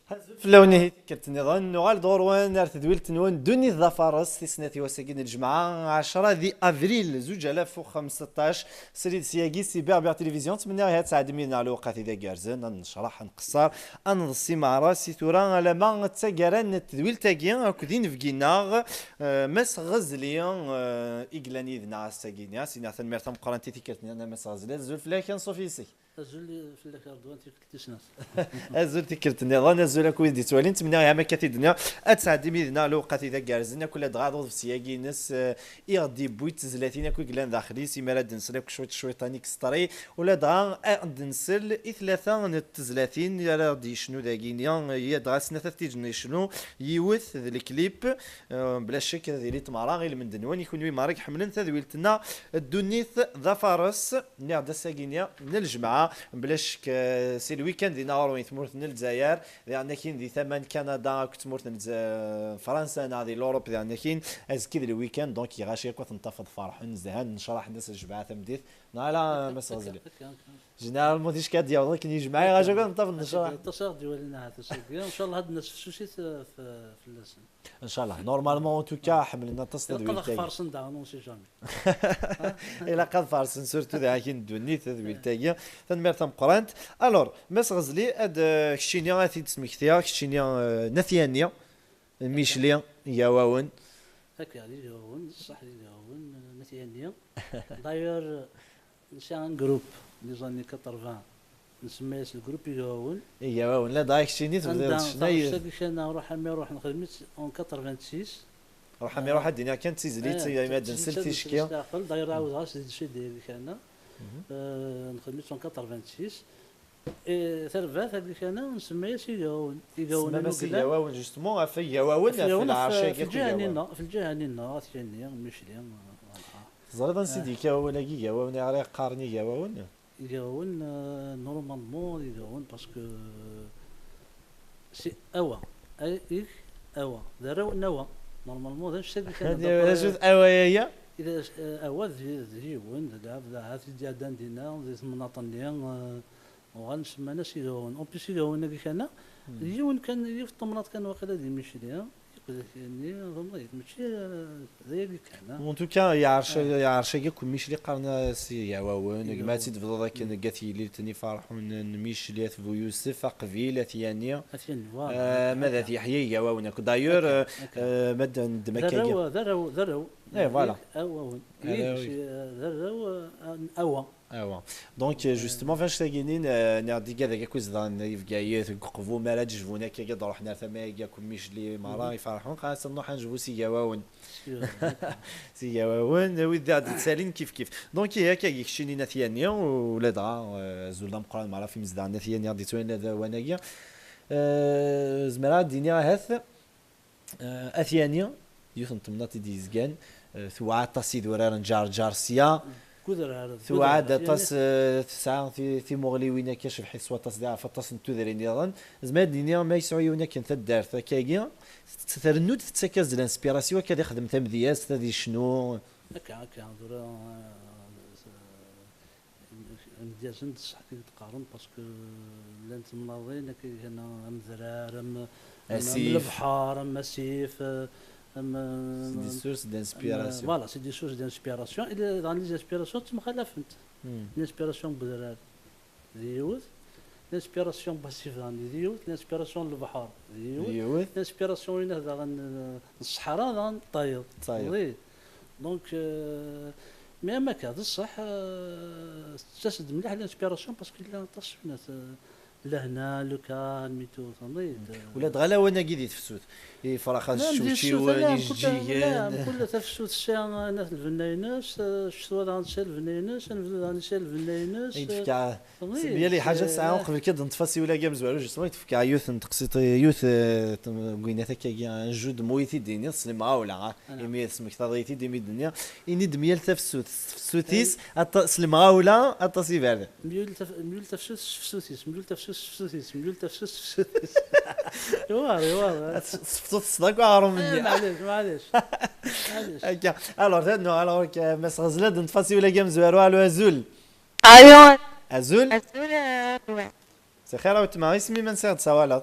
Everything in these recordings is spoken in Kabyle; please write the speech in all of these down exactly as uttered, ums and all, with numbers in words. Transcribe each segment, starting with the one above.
Azul fell-awen, ihi tikkelt nniḍen nuɣal-d ɣur-wen ar tedwilt-nwen Ddunit d Afares, tis snat i wass-agi n ljemɛa, ɛecra di avril zuǧ alaf u xemseṭṭac. Srid syagi si Berbère Télévision, ttmenniɣ ihi ad tɛeddim yid-neɣ lewqat i d agerzen, ad necraḥ, ad nqeṣṣer, ad neḍsi meɛra si tura alama d taggara n tedwilt-agi akked inebgi-nneɣ, eh, Mass Ɣezli, eh, i yellan yid-neɣ ass-agi-nni. As-iniɣ tanemmirt tameqqrant i tikkelt-nni a Mass Ɣezli, azul fell-ak, anṣuf yes-k. Azul fell-ak a Redwan, tikkelt tis snat. Azul tikkelt nniḍen, azul akk wid d-ittwalin, ttmenniɣ ihi am akka t-id-nniɣ, ad tɛeddim yid-neɣ lewqat i d agerzen, akk ladɣa d uḍebsi-agi-ines, eh, i ɣ-d-iwwi d tezlatin akk i yellan daxel-is, imi ara d-nsel akk cwiṭ cwiṭ anekstri, u ladɣa ad d-nsel i tlata n tezlatin ara ɣ-d-yecnu dagi-ni, ya dɣa snat ad t-id-necnu, yiwet d leklip, eh, bla ccek ad yili ṭṭmara i lmend-nwen, i kunwi meṛṛa i iḥemmlen tadwilt-nneɣ Ddunit d Afares. Nniɣ-d ass-agi-ni n ljemɛa, bla ccek, eh, si lwikand dinna ɣur-wen i tmurt n Lezzayer, diɣen akin di tama n Kanada akked tmurt n Lezza-, Fransa neɣ di Lurup, diɣen akin azekka d lwikand, donc lɣaci akk ad ten-tafeḍ ferḥen, zhan, necraḥen ass n ljemɛa tameddit, neɣ ala, Mass Ɣezli? Akka, akka. Généralement, ticki ad d-yaweḍ akken yejmeɛ, lɣaci akk ad ten-tafeḍ necraḥ. Aṭas ara ɣ-d-iwalin ahat ass-agi, ncallah ad d-nas fessusit, eh, f-, fell-asen. Ncallah. Normalement, en tout cas, ḥemmlen aṭas tadwilt-agi. Ilaq ad farsen daɣen, on sait jamais. Ilaq ad farsen, surtout di akin ddunit, tadwilt-agi. Tanemmirt tameqqrant. Alors, Mass Ɣezli, ad, eh, keččini ad t-id-smektiɣ, keččini, eh, n At Yanni, Micli, Igawawen. Akka, d Igawawen, d ṣṣeḥ, d Igawawen, eh, n At Yanni. D'ailleurs, Nesɛa un groupe des années quatre-vingts, nsemma-yas le groupe Igawawen. Igawawen, ladɣa keččini tebdiḍ ccna. Taɣect-agi kan, ruḥ am iruḥ, nexdem-itt en quatre-vingt-six. Ruḥ am iruḥ, ad d-iniɣ kan d tizlit, imi ad d-nsel ticki. D'ailleurs, ɛawdeɣ-as di le C D-agi kan. Euh, nexdem-itt en quatre-vingt-six. Et tarbaɛt-agi kan, nsemma-yas Igawawen. Igawawen. Tsemma-yas Igawawen, justement, ɣef Igawawen, ɣef lɛerc-agi akk Igawawen. Ɣef lǧiha-nni-nneɣ, ɣef lǧiha-nni-nneɣ, At Yanni, Micli, voilà. Teẓriḍ ansi d-yekka wawal-agi Igawawen, ayɣer i qqaren Igawawen? Igawawen, euh, normalement, Igawawen, parce que c'est awa. Ay, ik, awa. D arraw n awa. Normalement, d anect-agi kan. D acu-t awa-aya? Euh, awa d, d yiwen, d lɛebd ahat i d-iɛeddan dinna, di temnaḍt-nni, euh, uɣalen semman-as Igawawen. En plus, Igawawen-agi kan, d yiwen kan, yiwet temnaḍt kan waqila di Micli, akked At Yanni, mačči, euh, d ayagi kan. En tout cas, lɛerc, lɛerc-agi akk n Micli qqaren-as Igawawen, gma ad tt-id-tebduḍ akken deg At Yililt, n Iferḥun, n Micli, At Bu Yusef, Aqbil, At Yanni. At Yanni, voilà. Euh, ma d At Yeḥya, Igawawen akk. D'ailleurs, euh, euh, ma d-, neddem akka. D arraw, d arraw, d arraw. Eh, voilà. Awawen. Arraw. D arraw, euh, n awa. Awa. Donc, euh, justement, ɣef annect-agi-nni, euh, nniɣ-d igad-agi akk izedɣen di Bgayet, deg Uqbu, mi ara d-jbun akka, ad d-ruḥen ar tama-agi akk n Micli, meṛṛa, Iferḥun, qqaren-as ad nruḥ ad nejbu s Igawawen. S Igawawen, wid i ɣ-d-yettalin kif kif. Donc, ihi, akka, keččini n At Yanni, u ladɣa, euh, azul d ameqqran meṛṛa ɣef yimezdaɣ n At Yanni i ɣ-d-yettwalin lawan-agi. Euh, zemreɣ ad d-iniɣ ahat, Eh, At Yanni, yiwet n temnaḍt i d-yezgan, eh, tewɛa aṭas idurar n Ǧerǧer sya. Tewɛa-d aṭas, eh, tesɛa ti-, timuɣliwin akka cebḥit s waṭas di, ɣef aṭas n tudrin niḍen. Zemreɣ ad d-iniɣ ma yesɛu yiwen akken taddart akkagi, tt-, trennu-d tettak-as-d l'inspiration akka ad ixdem tamedyazt, ad yecnu. Akka, akka, tura, eh, Imedyazen d ṣṣeḥ i d-qqaren, parce que llan temnaḍin akka, gan amedrar, am, am, am lebḥer, am asif, am, c'est des sources d'inspiration. Voilà, c'est des sources d'inspiration. Et les, dans les inspirations, ttemxalafent. L'inspiration n wedrar d yiwet, l'inspiration n wasif daɣen d yiwet, l'inspiration n lebḥer d yiwet, l'inspiration-inek daɣen, euh, n ṣṣeḥra daɣen d tayeḍ. D tayeḍ. Oui. Donc, euh, mais am akka, d ṣṣeḥ, euh, tettas-d mliḥ l'inspiration, parce que yella aṭas, euh, lehna, le calme et tout, tenniḍ. Ula d ɣer lawan-agi di tefsut, ifrax ad ččewčiwen, ijeǧǧigen. Mkul tafsut tesɛa, euh, lbenna-ines, euh, ccetwa daɣen tesɛa lbenna-ines, anebdu daɣen yesɛa lbenna-ines. I d-tefka, euh, mya lḥaǧa tesɛa, uqbel kan ad neṭṭef asiwel-agi amezwaru, justement, i d-tefka yiwet n teqsiṭ, yiwet, euh, n wwinnat akkagi, un jeu de mots i t-id-tiniḍ s lemɣawla, ah. Imi tesmektaḍ-iyi-t-id imi d-nniɣ, ini-d mya tafsut s tefsut-is, aṭa-, s lemɣawla, aṭas iberdan. Myul taf-, myul tafsut s tefsut-is, myul tafsut s tefsut-is, myul tafsut s tefsut-is. Iwar, iwar. Ad s-, seftuṭ s dak aɣrum-nni. Eh, maɛlic, maɛlic. Maɛlic. Akka. Alors, tennu, alors, ok, Mass Ɣezli, ad neṭṭef asiwel-agi amezwaru, alo, azul. Alo. Azul. Azul, euh, ouais. Msixir a weltma, isem-im, ansi i ɣ-d-tsawaleḍ?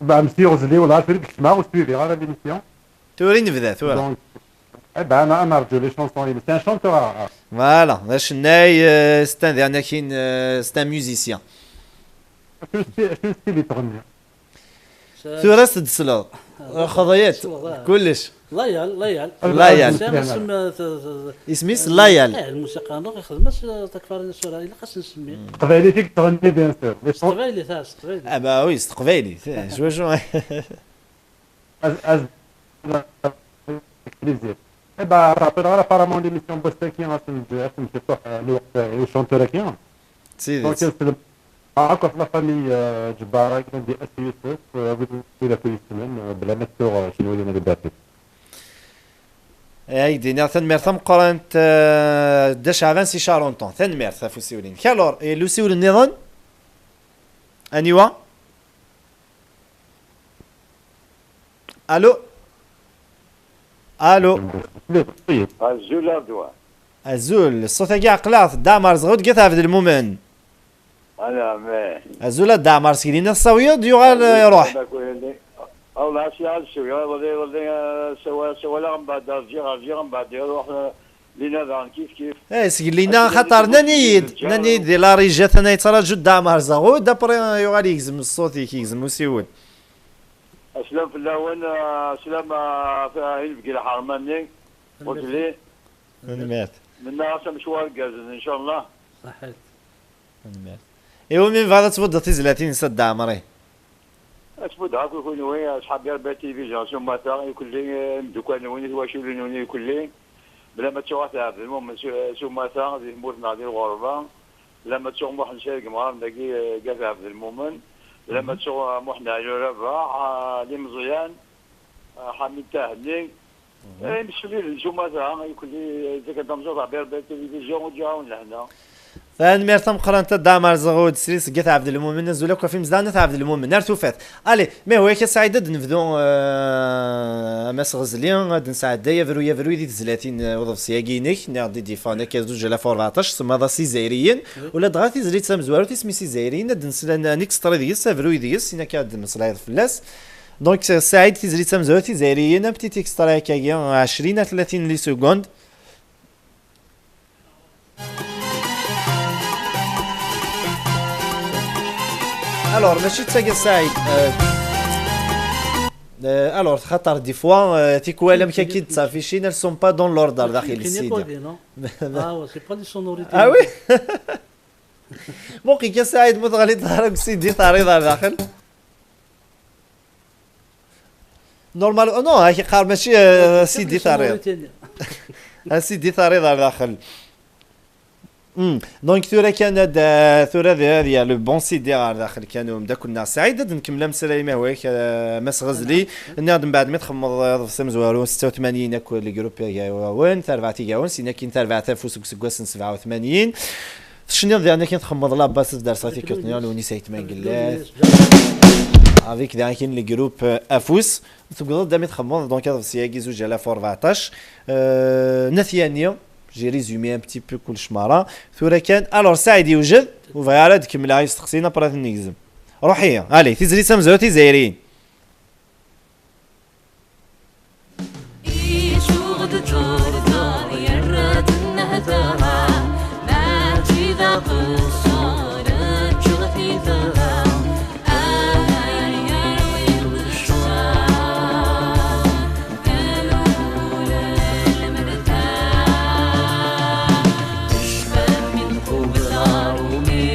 Bah, monsieur Rosely, voilà, celui que je m'en suis, hein, l'émission. Tura i nebda, tura. Donc, eh ben, on a, on a les chansons, c'est un chanteur. Voilà, d acennay, euh, c'est un, d anakin, euh, c'est un musicien. Acu n style, acu n style i tɣenni? Tura s-d-tesleḍ. Xḍiyeḍ. Kullec. Layal, layal. Layal. Isem-is Layal. Eh, lmusiqa-nneɣ ixdem-as, eh, takfara n ssura, ilaq ad s-nsemmi. Teqbaylit i yettɣenni, bien sûr. S teqbaylit, ah, s teqbaylit. Ah, bah oui, s teqbaylit. Eh, s wacu? Az, az, plaisir. Eh ben, rappel, apparemment, l'émission Bostaki, hein, c'est une, c'est une, c'est pas, euh, le, euh, le chanteur-agi, hein. D tidet. Donc, c'est le, encore la famille, euh, Djebbar, qui dit S Youssef, euh, vous, vous la connaissez même, euh, بلا ما تسوق، euh, شنو هي اللي بدات. Ay d-iniɣ tanemmirt tameqqrant, euh, Dda Caɛban si Charenton. Tanemmirt ɣef usiwel-inek. Alors, et le usiwel nniḍen? Aniwa? Allô? Allô? Azul a Redwan. Azul, ṣṣut-agi ɛeqleɣ-t, Dda Ɛmer Zɣud, Git Ɛebd Lmumen. Ala, meh. Azul a Dda Ɛmer, seg dinna tessawiḍ-d, yuɣal, eh, iruḥ. Awḍeɛ s-yaɣ ad sewyeɣ, iḍelli, iḍelli, eh, sawa-, sawaleɣ, mbeɛd rǧiɣ, rǧiɣ, mbeɛd iruḥ, eh, Lina daɣen kif kif. Eh, seg Lina, xaṭer nnan-iyi-d, nnan-iyi-d di la régie atan yettraǧu Dda Ɛmer Zɣud, après, eh, yuɣal yegzem ṣṣut-ik, yegzem usiwel. Aslam fell-awen, eh, aslam, eh, f-, i lebgi lḥerma-nni. Tanemmirt. Ur telli. Tanemmirt. Mennaɣ-as amecwar igerrzen, incallah. Ṣaḥit. Tanemmirt. Iwumi tebɣiḍ ad tbuddeḍ tizlatin-is a Dda Ɛmer? Ad tbuddeɣ akk i kunwi, asḥab Irba T V, Jean s umata, ikelli, eh, imeddukal-nwen, i twacul-nwen, ikelli. Bla ma ttuɣ At Ɛebdelmumen s, s umata, di tmurt neɣ di lɣerba. Bla ma ttuɣ Muḥend Sayed Gemɣaren dagi, eh, deg At Ɛebdelmumen. Bla ma ttuɣ, eh, Muḥend Ɛli Rabaḥ, eh, Limeẓyan, eh, Ḥamid Tahenni. Eh, imsefliden s umata, ikelli, eh, tikkelt tamẓuɣt, Ɛebbi Rebbi, tilivizyu, ur ǧǧiɣ-awen lehna. Tanemmirt tameqqrant a Dda Ɛmer Zɣud, srid seg At Ɛebdelmumen, azul akk ɣef imezdaɣen n At Ɛebdelmumen, ar tufat. Allez, ma ihwa-yak a Saɛid, ad d-nebdu, eh, a Mass Ɣezli, ad d-nesɛedday abruy abruy di tezlatin, eh, uḍebsi-agi-inek, nniɣ-d i d-yeffɣen akka zuǧ alaf u rbeɛṭac, semmaḍ-as Izzayriyen, ula dɣa tizlit tamezwarut, isem-is Izzayriyen, ad d-nsel an-, ad nekster deg-s, abruy deg-s, sin akka ad d-temmeslayeḍ fell-as. Donc, Saɛid, tizlit tamezwarut, Izzayriyen, un petit extrait akkagi, ɛecrin à tlatin les secondes. Alors, mačči d tagi, Saɛid. Euh, euh, alors, xaṭer des fois, euh, tikwal amek akka i d-ttṣaficin, elles sont pas dans l'ordre daxel n C D. Ah ouais, c'est pas les sonorités. Ah oui? Muqel kan, Saɛid, ma teɣliḍ ara deg C D, terriḍ ar daxel. Normal, oh non, ak iqqar mačči, euh, C D tariḍ. A C D tariḍ ar daxel. Hmm. Donc tura kan ad, euh, tura ad, ad ya le bon C D ar daxel kan umeddakel-nneɣ Saɛid, ad nkemmel ameslay ma hwa-yak, euh, Mass Ɣezli. Nniɣ-d mbeɛd mi txemmeḍ, euh, aḍebsi amezwaru setta u tmanyin akked le groupe Igawawen, tarbaɛt Igawawen, sin akin tarbaɛt afus deg useggas n sebɛa u tmanyin. Tecniḍ diɣen akin txemmeḍ la basse d darsa tikkelt-nni, Lewnis Ayt Mengellat. Avec diɣen akin le groupe, euh, Afus. Tewwḍeḍ-d ami txemmeḍ, donc aḍebsi-agi zuǧ alaf u rbeɛṭac. Euh, Nat Yani, j'ai résumé un petit peu kullec merra. Tura kan, alors Saɛid yewjed, ur bɣiɣ ara ad kemmleɣ isteqsiyen, après ad ten-negzem. Ruḥ-iyi, allez, tizlit tamezwarut Izzayriyen. Icuɣ-d ddurdar yerra-d nnehta, mačči d aqeṣṣer, ččuɣ titra. Ay arwin ccṛab, lmul lmerta, tecba min tqubla umi.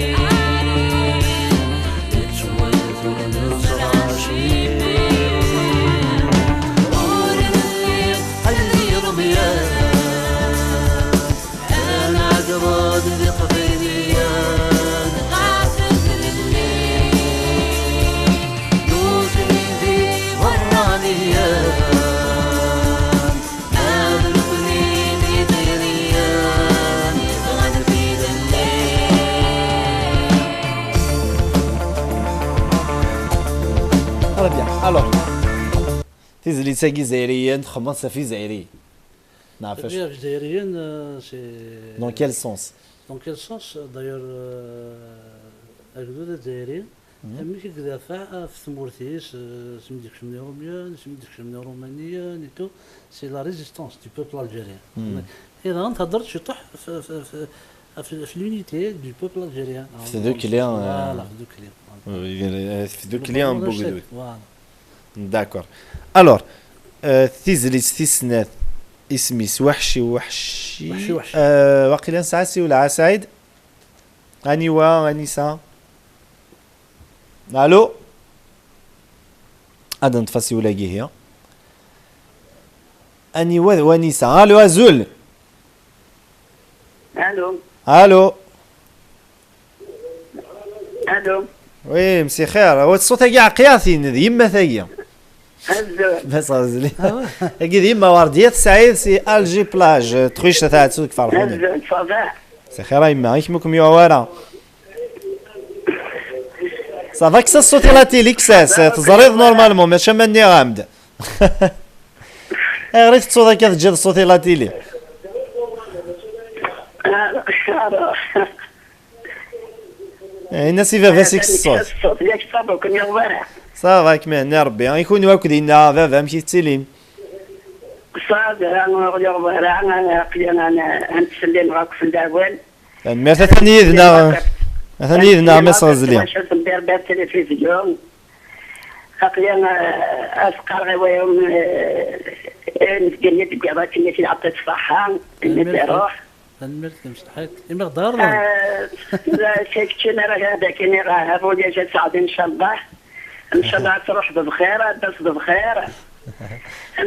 Très bien. Alors, tizlit-agi izzayriyen, txemmeḍ ɣef Izzayriyen. Neɣ ɣef acu? Ɣef Izzayriyen, euh, c'est... Dans quel sens? Dans quel sens? D'ailleurs, euh, agdud azzayri, Amek i idafeɛ ɣef tmurt-is, eh, asmi d-kecmen Iṛumyen, asmi d-kecmen Iṛumaniyen et tout, c'est la résistance du peuple algérien. Et daɣen thedder-d ciṭuḥ f- f- f- ɣef ɣef l'unité du peuple algérien. Ɣef tdukli, eh, voilà, ɣef tdukli. Ɣef tdukli n wegdud. Voilà. D'accord. Alors, eh, tizlit tis snat, isem-is Weḥci Weḥci. Weḥci Weḥci. Eh, waqila nesɛa asiwel, a Saɛid? Aniwa, anisa? Allô? Ad neṭṭef asiwel-agi ihi. Aniwa d wanisa? Allô, azul. Allô. Allô. Allô. Oui, مساء الخير. هو الصوت-agi ɛqiɣ-t-in, d yemma-tagi. Azul. Bas ɣezli. Agi d yemma Werdiya Saɛid si Alger Plage. Txuc taɛettut deg Ferḥuni. Azul, ça va? مساء الخير a yemma, i kemm ur kem-yuɣ wara? Ça va, kkes ṣṣut i la télé, kkes-as. Teẓriḍ normalement, mačči am nniɣ-am-d. Ayɣer i tettuḍ akka teǧǧiḍ ṣṣut i la télé? Ah, alors. Eh, in-as i baba-s kkes ṣṣut. Yak ṣṣut, yak ṣṣut, ur ken-yuɣ wara. Ça va, kem ihenni Rebbi. I kunwi akk dinna, baba, amek i tettilim? Ça va, ur ɣ-yuɣ wara, aql-i ad, ad ttsellimeɣ akk fell-awen. Tanemmirt, atan yid-neɣ, atan yid-neɣ Mass Ɣezli. Aql-i, eh, ad s-qqareɣ i wayen, eh, eh, nezgel deg wayen akken i t-iɛeṭṭi ṣṣeḥḥa, imi iruḥ. Tanemmirt, tamesḥiṭ. Imi ɣ-d-ɣerḍen. Eh, la, kečč ara ad ak-iniɣ, eh, voyage aseɛdi, ncallah. Ncallah ad truḥeḍ bxir, ad d-taseḍ bxir.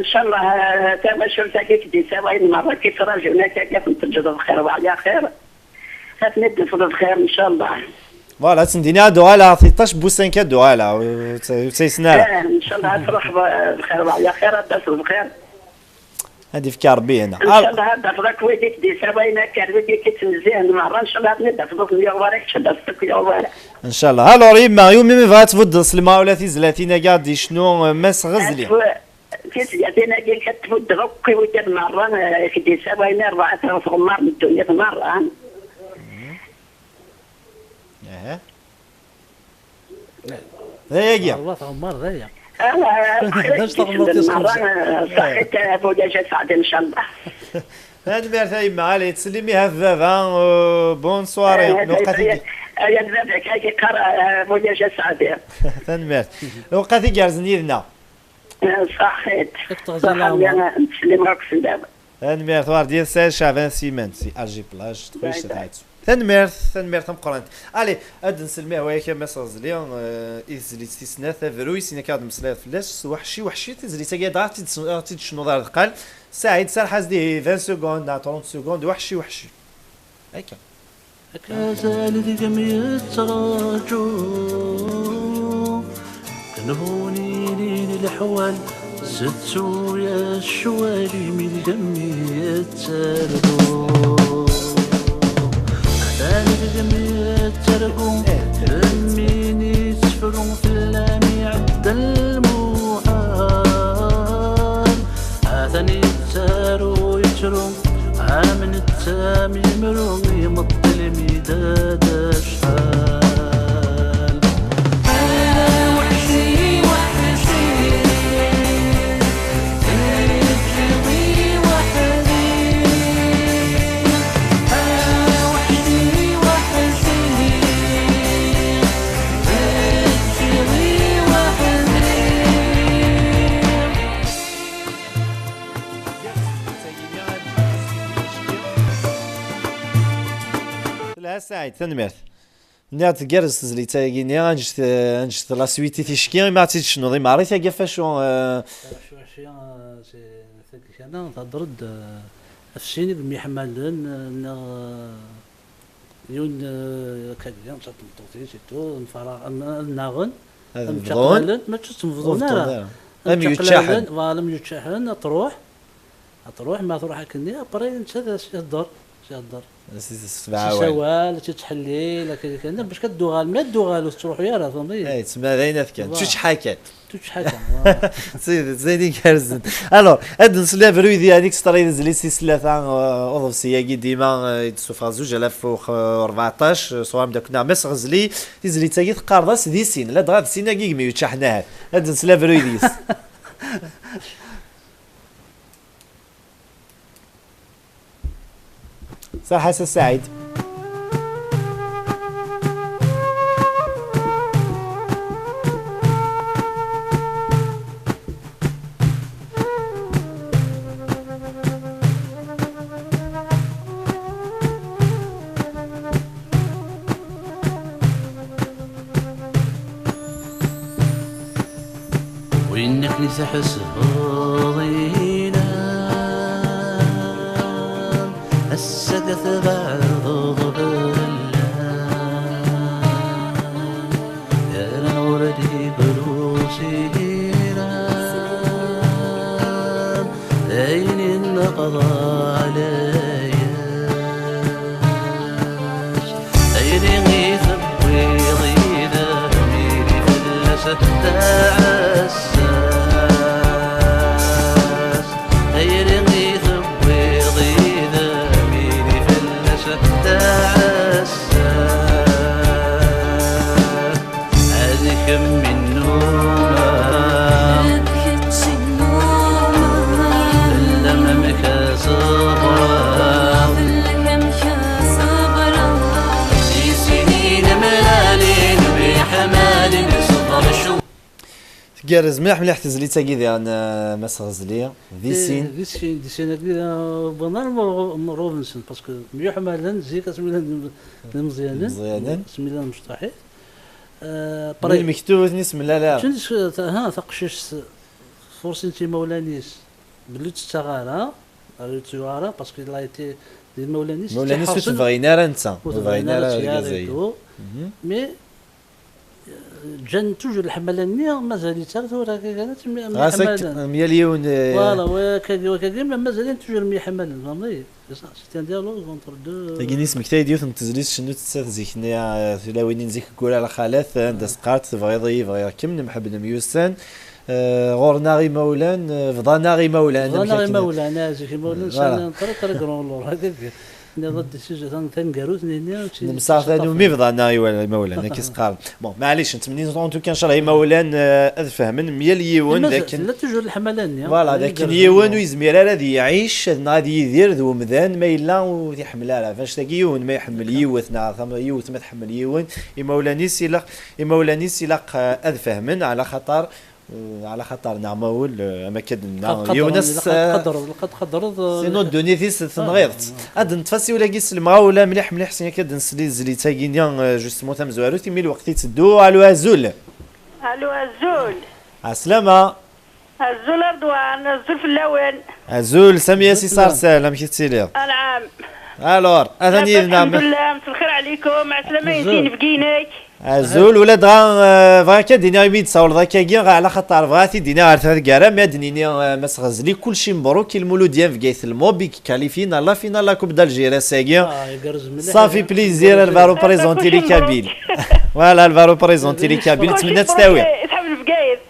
Ncallah, eh, tamacult-agi i k-d-isawalen merra, k-ittraǧun akka, ad ten-teǧǧeḍ bxir wa ɛla xir. Ad ten-id-tafeḍ bxir, ncallah. Voilà, ad sen-d-iniɣ ad uɣaleɣ tiṭṭac n wussan kan ad uɣaleɣ, ur tt-, ur tt-aysen ara. Eh, ncallah ad truḥeḍ, eh, bxir wa ɛla xir, ad d-taseḍ bxir. Ad ifk Rebbi hna. Ncallah ad d-tafeḍ akk wid i k-d-isawalen akka, d wid i k-ittnezzihen merra, ncallah ad ten-id-tafeḍ ur ten-yuɣ wara, kečč ad d-taseḍ ur k-yuɣ wara. Ncallah. Alors, yemma, iwumi mi bɣa ad tbuddeḍ s lemɣawla tizlatin-agi ad d-icnu, eh, Mass Ɣezli? Ad tw-, tizlatin-agi ad tbuddeḍ akk i wigad merra, eh, i k-d-isawalen, i rebɛa tɣemmar n ddunit merra. Aha. D ayagi. Ṛebɛa tɣemmar d aya. Ah, d acu taɣemmart i s-xemsa. Ṣaḥit, a Bugaja Saɛdi, ncallah. Tanemmirt a yemma, allez, ttsellim i ɣef baba, euh, bonne soirée. Eh, lewqat i, aya d baba-k, ay yeqqar, eh, Bugaja Saɛdi. Tanemmirt. Lewqat igerrzen yid-neɣ. Eh, ṣaḥit. Ṣaḥa, ttsellim akk fell-am. Tanemmirt, Werdiya Saɛid Caɛban Siman, si Alger Plage, txuc taɛettut. Tanemmirt, tanemmirt tameqqrant. Allez, ad nsellem i hwa-yak a Mass Ɣezli, eh, i tezlit tis snat, abruy, sin akka ad mmeslayeḍ fell-as, s Weḥci Weḥci, tizlit-agi ad aɣ-tt-id-, ad ɣ-tt-id-tecnuḍ ar deqqal. Saɛid, serreḥ-as dihi vingt secondes neɣ trente secondes, Weḥci Weḥci. Akka. Akka. Azal deg-m yettraǧu. Nebɣu nini leḥwal, settu-yas ccwal imi deg-m yettargu. Atan deg-m yettargu, lemmi-nni yettefru fell-am iɛedda lmuḥal. Atan yettaru, yettru, am netta mi yemru, imeṭṭi lmidad acḥal. Ala weḥci, weḥci, teǧǧiḍ-i weḥd-i. Ala weḥci, weḥci, teǧǧiḍ-i weḥd-i. Telha Saɛid, tanemmirt. Nniɣ-d tgerrez tezlit-agi-nni, anect, anect la suite i ticki, imi ad tt-id-tecnuḍ i Marie tagi ɣef wacu, eh, Ɣef wacu, eh, si, tagi kan, thedder-d, eh, ɣef sin i yemyeḥmalen, eh, neɣ, eh, yiwen, eh, akka d-, d tameṭṭut-is, et tout, mfara-, m-, nnaɣen, ad mčaqlalen, mačči ttemebḍun ara. Ur mebḍun ara. Am mčaqlalen, yeččaḥen. Voilà, am yeččaḥen, ad truḥ, ad truḥ, ma truḥ akkenni, après, netta d as-ihedder, as-ihedder. Sebɛa awal. Awal, ad tettḥellil, akka, akka, bac ad d-tuɣal, ma ad d-tuɣal ur tettruḥu ara, tfehmeḍ-iyi? Ay, tsemma d ayen ad kan. Voilà. Tteččḥakat. Tteččḥakat, voilà. D tidet, d ayen igerrzen. Alors, ad nsel abrid i Alex Ṭrayed, zli si tlata, euh, uḍebsi-agi dima, euh, i d-ssufɣeɣ zuǧ alaf u rbeɛṭac, euh, sɣur ameddakel-nneɣ Mass Ɣezli, tizlit-agi teqqareḍ-as di sin, ladɣa d sin-agi i yemyuččaḥen ahat. Ad nsel abrid yes. Saḥa a Saɛid. Win akken i tḥesbeḍ ilan, ass-a d tbeɛdeḍ bellan, yerna ur d-ibrus iran, d ayen i nneqḍ ɛlayas. Tayri i tewwiḍ idammen fell-as tɛessas. Tayri i tewwiḍ idammen fell-as tɛessas. Ad kemm i nnumeɣ. D kečč i nnumeɣ. Fell-am amek ad ṣebreɣ. Fell-am amek ad ṣebreɣ. Di sin inemlalen myeḥmalen ṣṣber cwiṭ. Tgerrez mliḥ mliḥ tezlit-agi diɣen, eh, Mass Ɣezli. Di sin. Di sin, di sin-agi, eh, wwḍen ar Ro-, Robinson, parce que myeḥmalen zik asmi llan d, d imeẓyanen. Imeẓyanen. Asmi llan mecṭuḥit. Eh, Win mektub ur ten-ismel ara. Akken s-, ta-, ha, taqcict, fursin-tt imawlan-is, belli ur tt-tettaɣ ara, ur tt-yuɣ ara, parce que il a été, d imawlan-is, imawlan-is ur tt-iḥerṣen, ur t-bɣin ara netta, ur ur t-bɣin ara argaz-agi. Mhm. Mais, eh, ǧǧan toujours leḥmala-nni, mazal-itt ar tura, akka kan, ad tt-, ɣas myeḥmalen. Ak-, myal yiwen, eh, voilà, wa-, akkagi, wa-, akkagi, ma mazal-iten toujours myeḥmalen, fehmeḍ-iyi? C'est ça, c'est un dialogue entre deux. Tagi-nni smektay-d yiwet n tezlit cennut-tt zik-nni, eh, tulawin-in zik deg urar lxalat, eh, anda s-teqqar-d: "Tebɣiḍ-iyi, bɣiɣ-kem, nemḥebb nemyussan, eh, ɣur-neɣ imawlan, eh, bḍan-aɣ imawlan." Bḍan-aɣ imawlan, ah, zik imawlan, voilà. Sɛan très, très grand rôle, hakakken. Nniḍ-d tizlit taneggarut-nni, nemseɣ tanumi bḍan-aɣ imawlan, akka i s-qqaren. Bon, maɛlic, nettmenni en tout cas, ncallah, imawlan, eh, ad fehmen, myal yiwen, d akken tella toujours leḥmala-nni, voilà, d akken yiwen ur yezmir ara ad iɛic, ad, neɣ ad yidir d umdan, ma yella ur t-iḥemmel ara. Ɣef annect-agi, yiwen ma iḥemmel yiwet, neɣ tam-, yiwet ma tḥemmel yiwen, imawlan-is ilaq, imawlan-is ilaq, eh, ad fehmen, ɛla xaṭer, eh, ɛla xaṭer, neɣ ma ul, eh, am akka d-nenna, ilaq ad yiwen qadreḍ, ass, ilaq ad qadreḍ, ilaq ad qadreḍ, eh, sinon ddunit-is tenɣiḍ-tt. Ah. Ad neṭṭef asiwel-agi s lemɣawla mliḥ mliḥ, sin akka ad nsel i tezlit-agi-nni, eh, justement tamezwarut, imi lweqt itteddu. Alo, azul. Alo, azul. Ɛeslama. Azul a Ṛedwan, azul fell-awen. Azul, Samia si Sarsal, amek i tettiliḍ? Anɛam. Alors, atan yid-neɣ. Lḥemdullah, mselxir ɛlikum, ɛeslama-nni n tinebgi-inek. Azul, ula dɣa, eh, bɣiɣ kan ad d-iniɣ imi d-tsawleḍ akkagi, ɣer, ɛla xaṭer bɣiɣ ad t-id-iniɣ ɣer taggara, mi ad d-nini, eh, Mass Ɣezli, kulci mebruk i Lmulud n Bgayet, le MOB i qualifien à la finale la Coupe d'Algérie ass-agi. Ah, igerrez mliḥ. Ça fait plaisir, elle va représenter les Kabyles. Voilà, elle va représenter les Kabyles. Kulci mebruk i Sḥab Bgayet.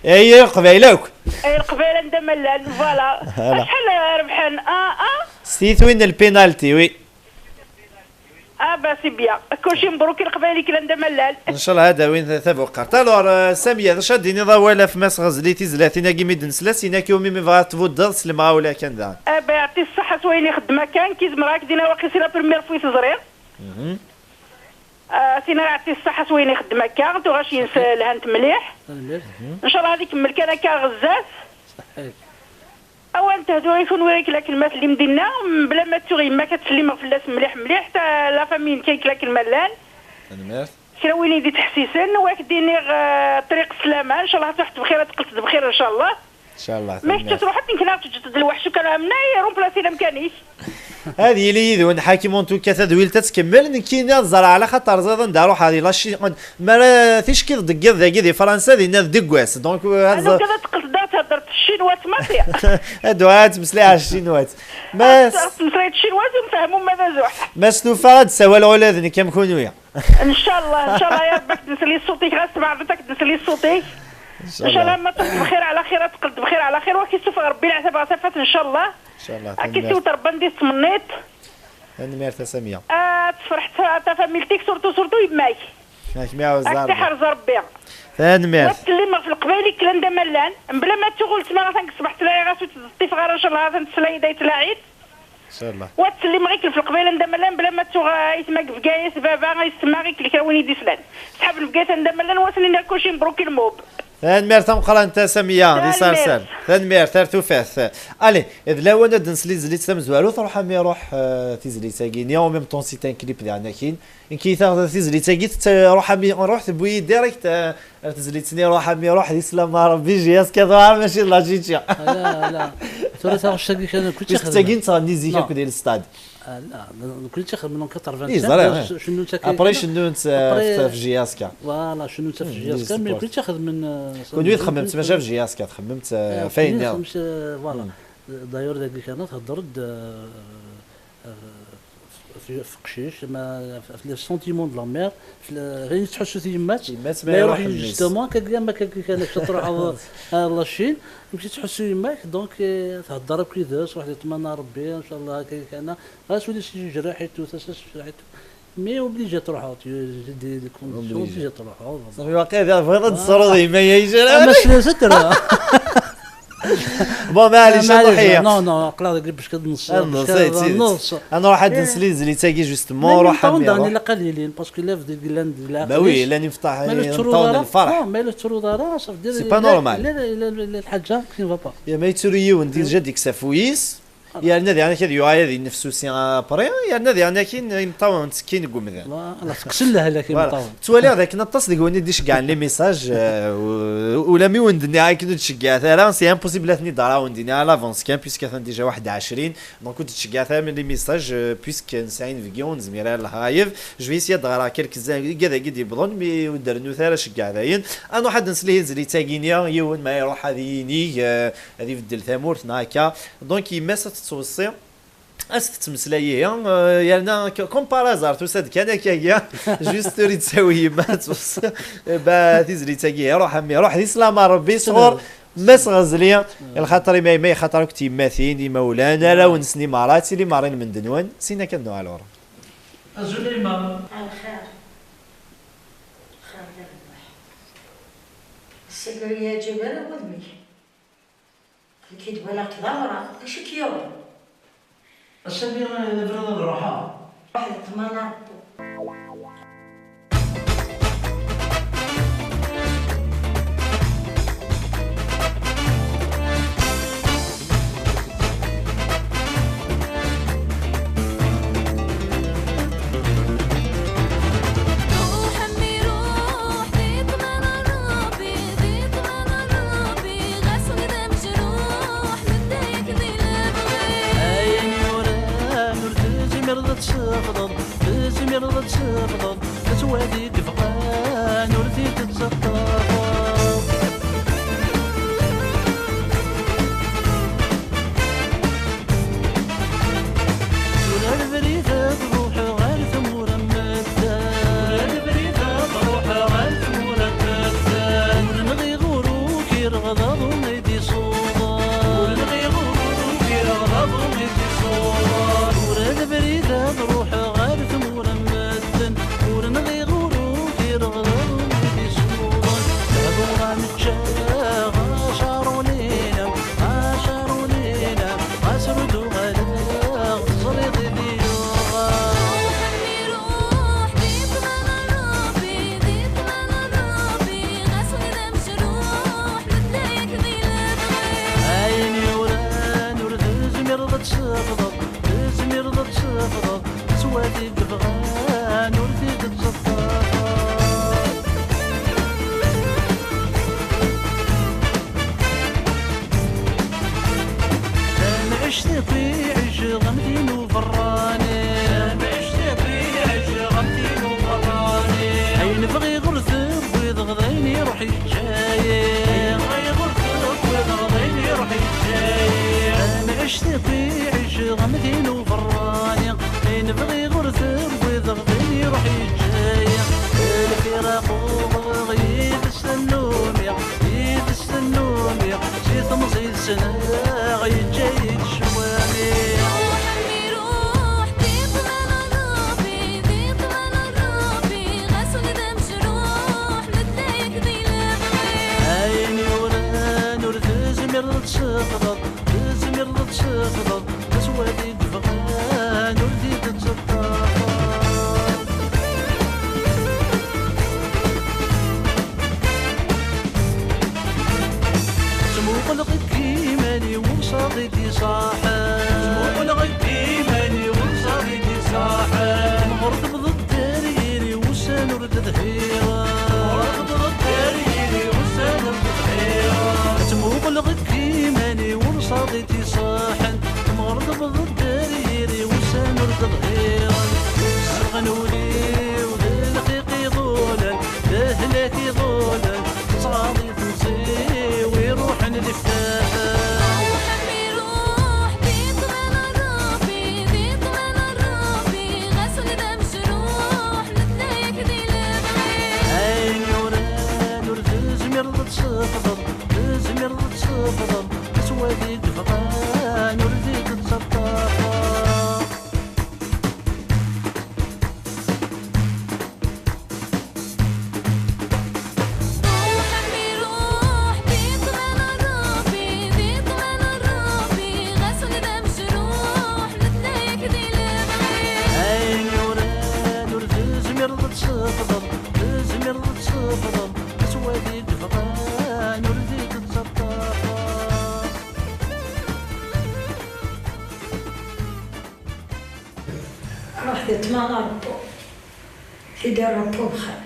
Ay, Leqbayel akk. Ay, Leqbayel anda ma llan, voilà. Voilà. Acḥal rebḥen? Ah, ah. S tiyitwin n lpinalti, oui. Ah, bah, c'est bien. Kulci mebruk i Leqbayel i yellan d amalal. Ncallah ad awin ta-, tabuqart. Alors, euh, Samia, d acu ad d-tiniḍ awal ɣef Mass Ɣezli, tizlatin-agi mi d-nesla, sin-ak iwumi mi bɣa tbuddeḍ s lemɣawla kan daɣen? Ah, bah, yeɛṭi ṣṣeḥḥa s wayen ixeddem akka, nekk i zemreɣ ad k-d-iniɣ waqil c'est la première fois i t-ẓriɣ. Mhm. Ah, tin ara yeɛṭi ṣṣeḥḥa s wayen ixeddem akka, tuɣac-ines lhant mliḥ. Tanemmirt. Ncallah ad ikemmel kan akka ɣezzaf. Ṣeḥḥit. Awa, ntehdu i kunwi ɣiklak lmat limdina, mebla ma ttuɣ yemma-k ad ttsellimeɣ fell-as mliḥ mliḥ, ta-, la famille-nnek ɣiklak lmallan. Tanemmirt. Kra win i d-ittḥessisen, wa k-d-iniɣ, eh, ṭṭriq sslama, ncallah ad truḥeḍ bxir, ad teqqleḍ d bxir, ncallah. Ncallah, ma kečč ad truḥeḍ, nekk neɣ teǧǧeḍ-d lweḥc ukan ɛemna, irumplasi-d amkan-ik. Ad yili yid-wen Ḥakim, en tout cas, tadwilt ad tkemmel, nekkini ad ẓreɣ, ɛla xaṭer ẓriɣ anda ruḥeɣ, yella cci-, mi ara tickiḍ deg yiḍ dagi di Fransa, dinna d deg wass. Donc, euh, ad ẓ-, donc, ad teqqleḍ d ad theddreḍ Cinwat maḍi. Ad uɣal ad tmeslay ɣer tcinwat. Ma s- Tmeslay tcinwat ur nfehmu ma d azuḥ. Ma stufaɣ ad d-sawaleɣ ula d nekk am kunwi. Ncallah, ncallah ya Rebbi ad k-d-nsel i ṣṣut-ik, ɣas tbeɛdeḍ ad k-d-nsel i ṣṣut-ik. Ncallah ma teqqleḍ bxir ɛla xir, ad teqqleḍ bxir ɛla xir, wa k-issufeɣ Rebbi leɛtab ɣer tafat, ncallah. Ncallah. Ad k-issiwet Rebbi anda i tettmenniḍ. Tanemmirt a Samiya. Ad tefreḥ ta-, tafamilt-ik, surtout, surtout yemma-k. Ad kem-iɛawez Rebbi. Ad k-iḥrez Rebbi. Tanemmirt. Wa ttsellimeɣ ɣef leqbayel i yellan d amallan, mebla ma tuɣ uletma atan deg ṣṣbeḥ tlaya ɣas ur tt-ẓeṭṭifeɣ ara, ncallah atan teslay-d ay tlaɛid. Ncallah. Wa ttsellimeɣ i-k ɣef leqbayel anda amallan, mebla ma tuɣ, eh, aytma deg Bgayet, baba, yessetma i-k kra win i d-islan. Ṣṣḥab n Bgayet anda amallan, wa sen-iniɣ kulci, mebṛuk i lmub. Tanemmirt tameqqrant a Samiya, di Tanemmirt. Sarsal. Tanemmirt, ar tufat. Allez, d lawan ad nsel i tezlit tamezwarut, ruḥ a mi ruḥ, eh, tizlit-agi-nni, en même temps c'est un clip diɣen akkin. Nekk i taɣ tizlit-agi, tett-, ruḥ a mi ruḥ, tewwi-yi direct, eh, ar tezlit-nni, ruḥ a mi ruḥ, di slam a Rebbi, J S K, ruḥ, mačči d la J J. Ala, ala. Tura taɣect-agi kan, kul Puisque d tagi nettɣenni zik akk di lestad. Ah, la, nekkni ttixdem en quatre-vingt-cinq, Yeẓra, cennunt akka. Après, cennunt, euh, après, f-, f-, J S K. Voilà, cennunt f-, J S K, mais nekkni ttixdem, euh, Kunwi txemmemt maca f-, J S K, txemmemt, euh, eh, f ayen nniḍen. Voilà. D'ailleurs, dagi kan, theddreḍ-d, euh, euh, f-, f-, f-, qcic, ma, f-, f-, le sentiment de la mère, f-, le, ayen tettḥussu tyemmat, yemma-s ma ma iruḥ iruḥ mmi-s. Justement, kagi, ma kagi kan, ad truḥeḍ ar la Chine, amek tettḥussu yemma-k, donc, euh, thedder akk yid-s, ruḥ di ṭṭmana Rebbi, ncallah, kagi kan, ɣas ul-is yejreḥ et tout, tasa-s tejreḥ et tout. Mais obligé ad truḥeḍ, tu es, des, des conditions, obligé ad truḥeḍ. Ṣafi, waqila bɣiḍ ad d-tesruḍ yemma-ya. Ah, ma s-, s-, Bon, maɛlic, ah, maɛlic, ad nruḥ. Non, non, aql-aɣ deg bac ad nṣ-, ad nṣ-, bac ad nṣ-. Ad nruḥ ad nsel i tezlit-agi, justement, ruḥ a mi ruḥ. Ilaq ad ilin, parce que la vedette llan d leɛqel-is. Bah oui, llan imefṭaḥ, ma la tettruḍ ara, lferḥ. Non, ma la tettruḍ ara, ça veut dire c'est pas normal. La, la, la, la, la, lḥaǧa qui ne va pas. Ya ma yettru yiwen, déjà deg-s afus-is. Yerna diɣen ad yuɣal ad yennefsusi après, yerna diɣen akin imeṭṭawen ttekkin deg umdan. Voilà, tekksen lehlak imeṭṭawen. Ttwaliɣ dakken aṭas deg-wen i d-iceggɛen les messages, euh, u-, ula mi wen-d-nniɣ akken ur d-tceggɛet ara, c'est impossible ad ten-id-ara wen-d-iniɣ à l'avance kan, puisque atan déjà waḥed ɛecrin, donc ur d-tceggɛet ara les messages, euh, puisque nesɛa inebgi ur nezmir ara live. Je vais essayer ad ɣreɣ quelques-uns dagi d-yewwḍen, mi ur d-rennut ara ceggeɛ dayen. Ad nruḥ ad nsel i tezlit-agi-nni, yiwen ma iruḥ ad yinig, euh, ad ibeddel tamurt, neɣ akka. Donc, yemma-s ad tettweṣṣi, ad s-tettmeslay ihi, euh, yerna k-, comme par hasard, tusa-d kan akkagi, juste ur yettawi yemma ad tweṣṣi. Bah, tizlit-agi, ruḥ a mmi, ruḥ di slam a Rebbi, sɣur Mass Ɣezli, lxaṭer i ma, ma ixaṭer akk tyemmatin, imawlan, arraw-nsen, imeṛṛa, ad tili meṛṛa i lmend-nwen, sin akka ad nuɣal ɣur-m. Azul a yemma. Lxir. Lxir d rrbeḥ. Ass-agi ur yeɛǧib ara wudem-ik. Nekk i d-walaɣ-k d awraɣ, d acu i k-yuɣen? Ass-agi, eh, d abrid ad ruḥeɣ. Ruḥ d ṭṭmana Rebbi. Ruḥ a mmi ruḥ, di ṭṭmana Rebbi, di ṭṭmana Rebbi, ɣas wid amejruḥ, nedda-yak di lebɣi. Ayen yuran ur tezmireḍ ad t-tessexdeḍ, tezmireḍ d-iṣaḥen. Ttmuquleɣ deg iman-iw, d ṣṣaḥ i d-iṣaḥen. Temɣer tebḍ-d dderyer-iw, ussan ur d-ḍhiren. Temɣer tebḍ-d dderyer-iw, ussan ur d-ḍhiren. Ttmuquleɣ deg iman-iw, d ṣṣaḥ i d-iṣaḥen. Temɣer tebḍ-d dderyer-iw, ussan ur d-ḍhiren. Sserɣen ul-iw d lxiq iḍulen, d lehlak iḍulen, tettɣaḍ i temẓi-w iruḥen leftaḥen. Ruḥ am iruḥ, di ṭṭman n Ṛebbi, di ṭṭman n Ṛebbi, ɣas d amejruḥ, netlayak di lebɣi. Ayen yuran ur tezmireḍ ad t-tessefḍeḍ, tezmireḍ ad t-tessefḍeḍ, tettwali-d bɣan ur d-tettaṭṭafeḍ. Ruḥ am iruḥ, di ṭṭman n Ṛebbi, di ṭṭman n Ṛebbi, ɣas d amejruḥ, netlayak di lebɣi. Ayen yuran ur tezmireḍ ad t-tessefḍeḍ, tezmireḍ ad t-tessefḍeḍ, tettwali-d bɣan ur d-tettaṭṭafeḍ. Ruḥ di ṭṭman n Ṛebbi, tili Ṛebbi bxir.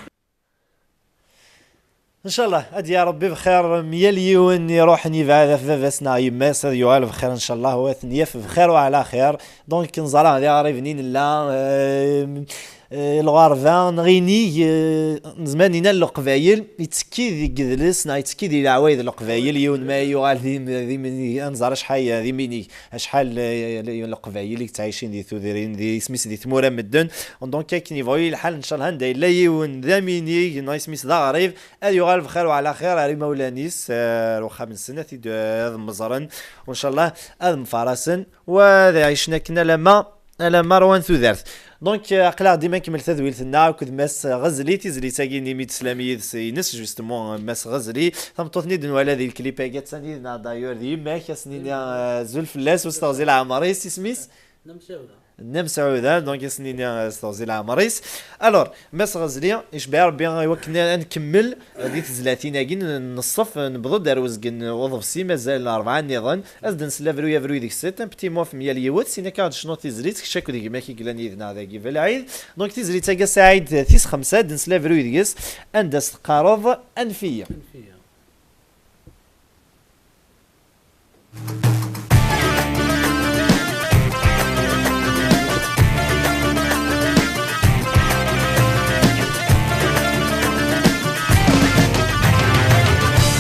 Ncallah, ad d-yaɣ Ṛebbi bxir, myal yiwen iruḥen yebɛed ɣef baba-s neɣ yemma-s, ad yuɣal bxir, ncallah, u ad ten-yaf bxir u ɛla xir. Donc, neẓra d iɣriben i nella, euh, euh, lɣerba, neɣ inig, euh, nezmer nini leqbayel, yettekki deg yidles, neɣ yettekki di leɛwayed n leqbayel, yiwen ma yuɣal d im-, d iminig, ad nẓer acḥal d iminig. Acḥal, eh, n Leqbayel i yettɛicin di tudrin, di isem-is di tmura n medden. Donc, akken yebɣu yili lḥal, ncallah, anda yella yiwen d aminig, neɣ isem-is d aɣrib, ad yuɣal bxir u ɛla xir ar imawlan-is, eh, ar uxxam-nsen, ad t-id, eh, ad mmeẓren, u ncallah ad mfarasen, u ad ɛicen akken alamma, alamma rwan tudert. Donc, eh, aql-aɣ dima nkemmel tadwilt-nneɣ akked Mass Ɣezli, tizlit-agi-nni mi d-teslam yid-s, ines, justement, Mass Ɣezli. Tameṭṭut-nni d-nwala di lklip-agi, attan yid-neɣ, d'ailleurs, d yemma-k, ad s-nini, eh, azul fell-as, u s teɣzi leɛmer-is, isem-is? Nna Mesɛuda. Nna Mesɛuda, donc ad s-nini, eh, s teɣzi leɛmer-is. Alors, Mass Ɣezli, icebbeɛ Rebbi i wakken ad nkemmel, eh, di tezlatin-agi n, n ṣṣef, eh, newweḍ-d ar uzgen n uḍebsi, mazal rebɛa nniḍen. Ad s-d-nsel abruy abruy deg-s, un petit mot ɣef myal yiwet, sin akka ad d-tecnuḍ tizlit, kečč akked gma-k i yellan yid-neɣ dagi, belɛid. Donc tizlit-agi a Saɛid tis xemsa, ad d-nsel abruy deg-s, anda s-teqqareḍ anef-iyi. Anef-iyi.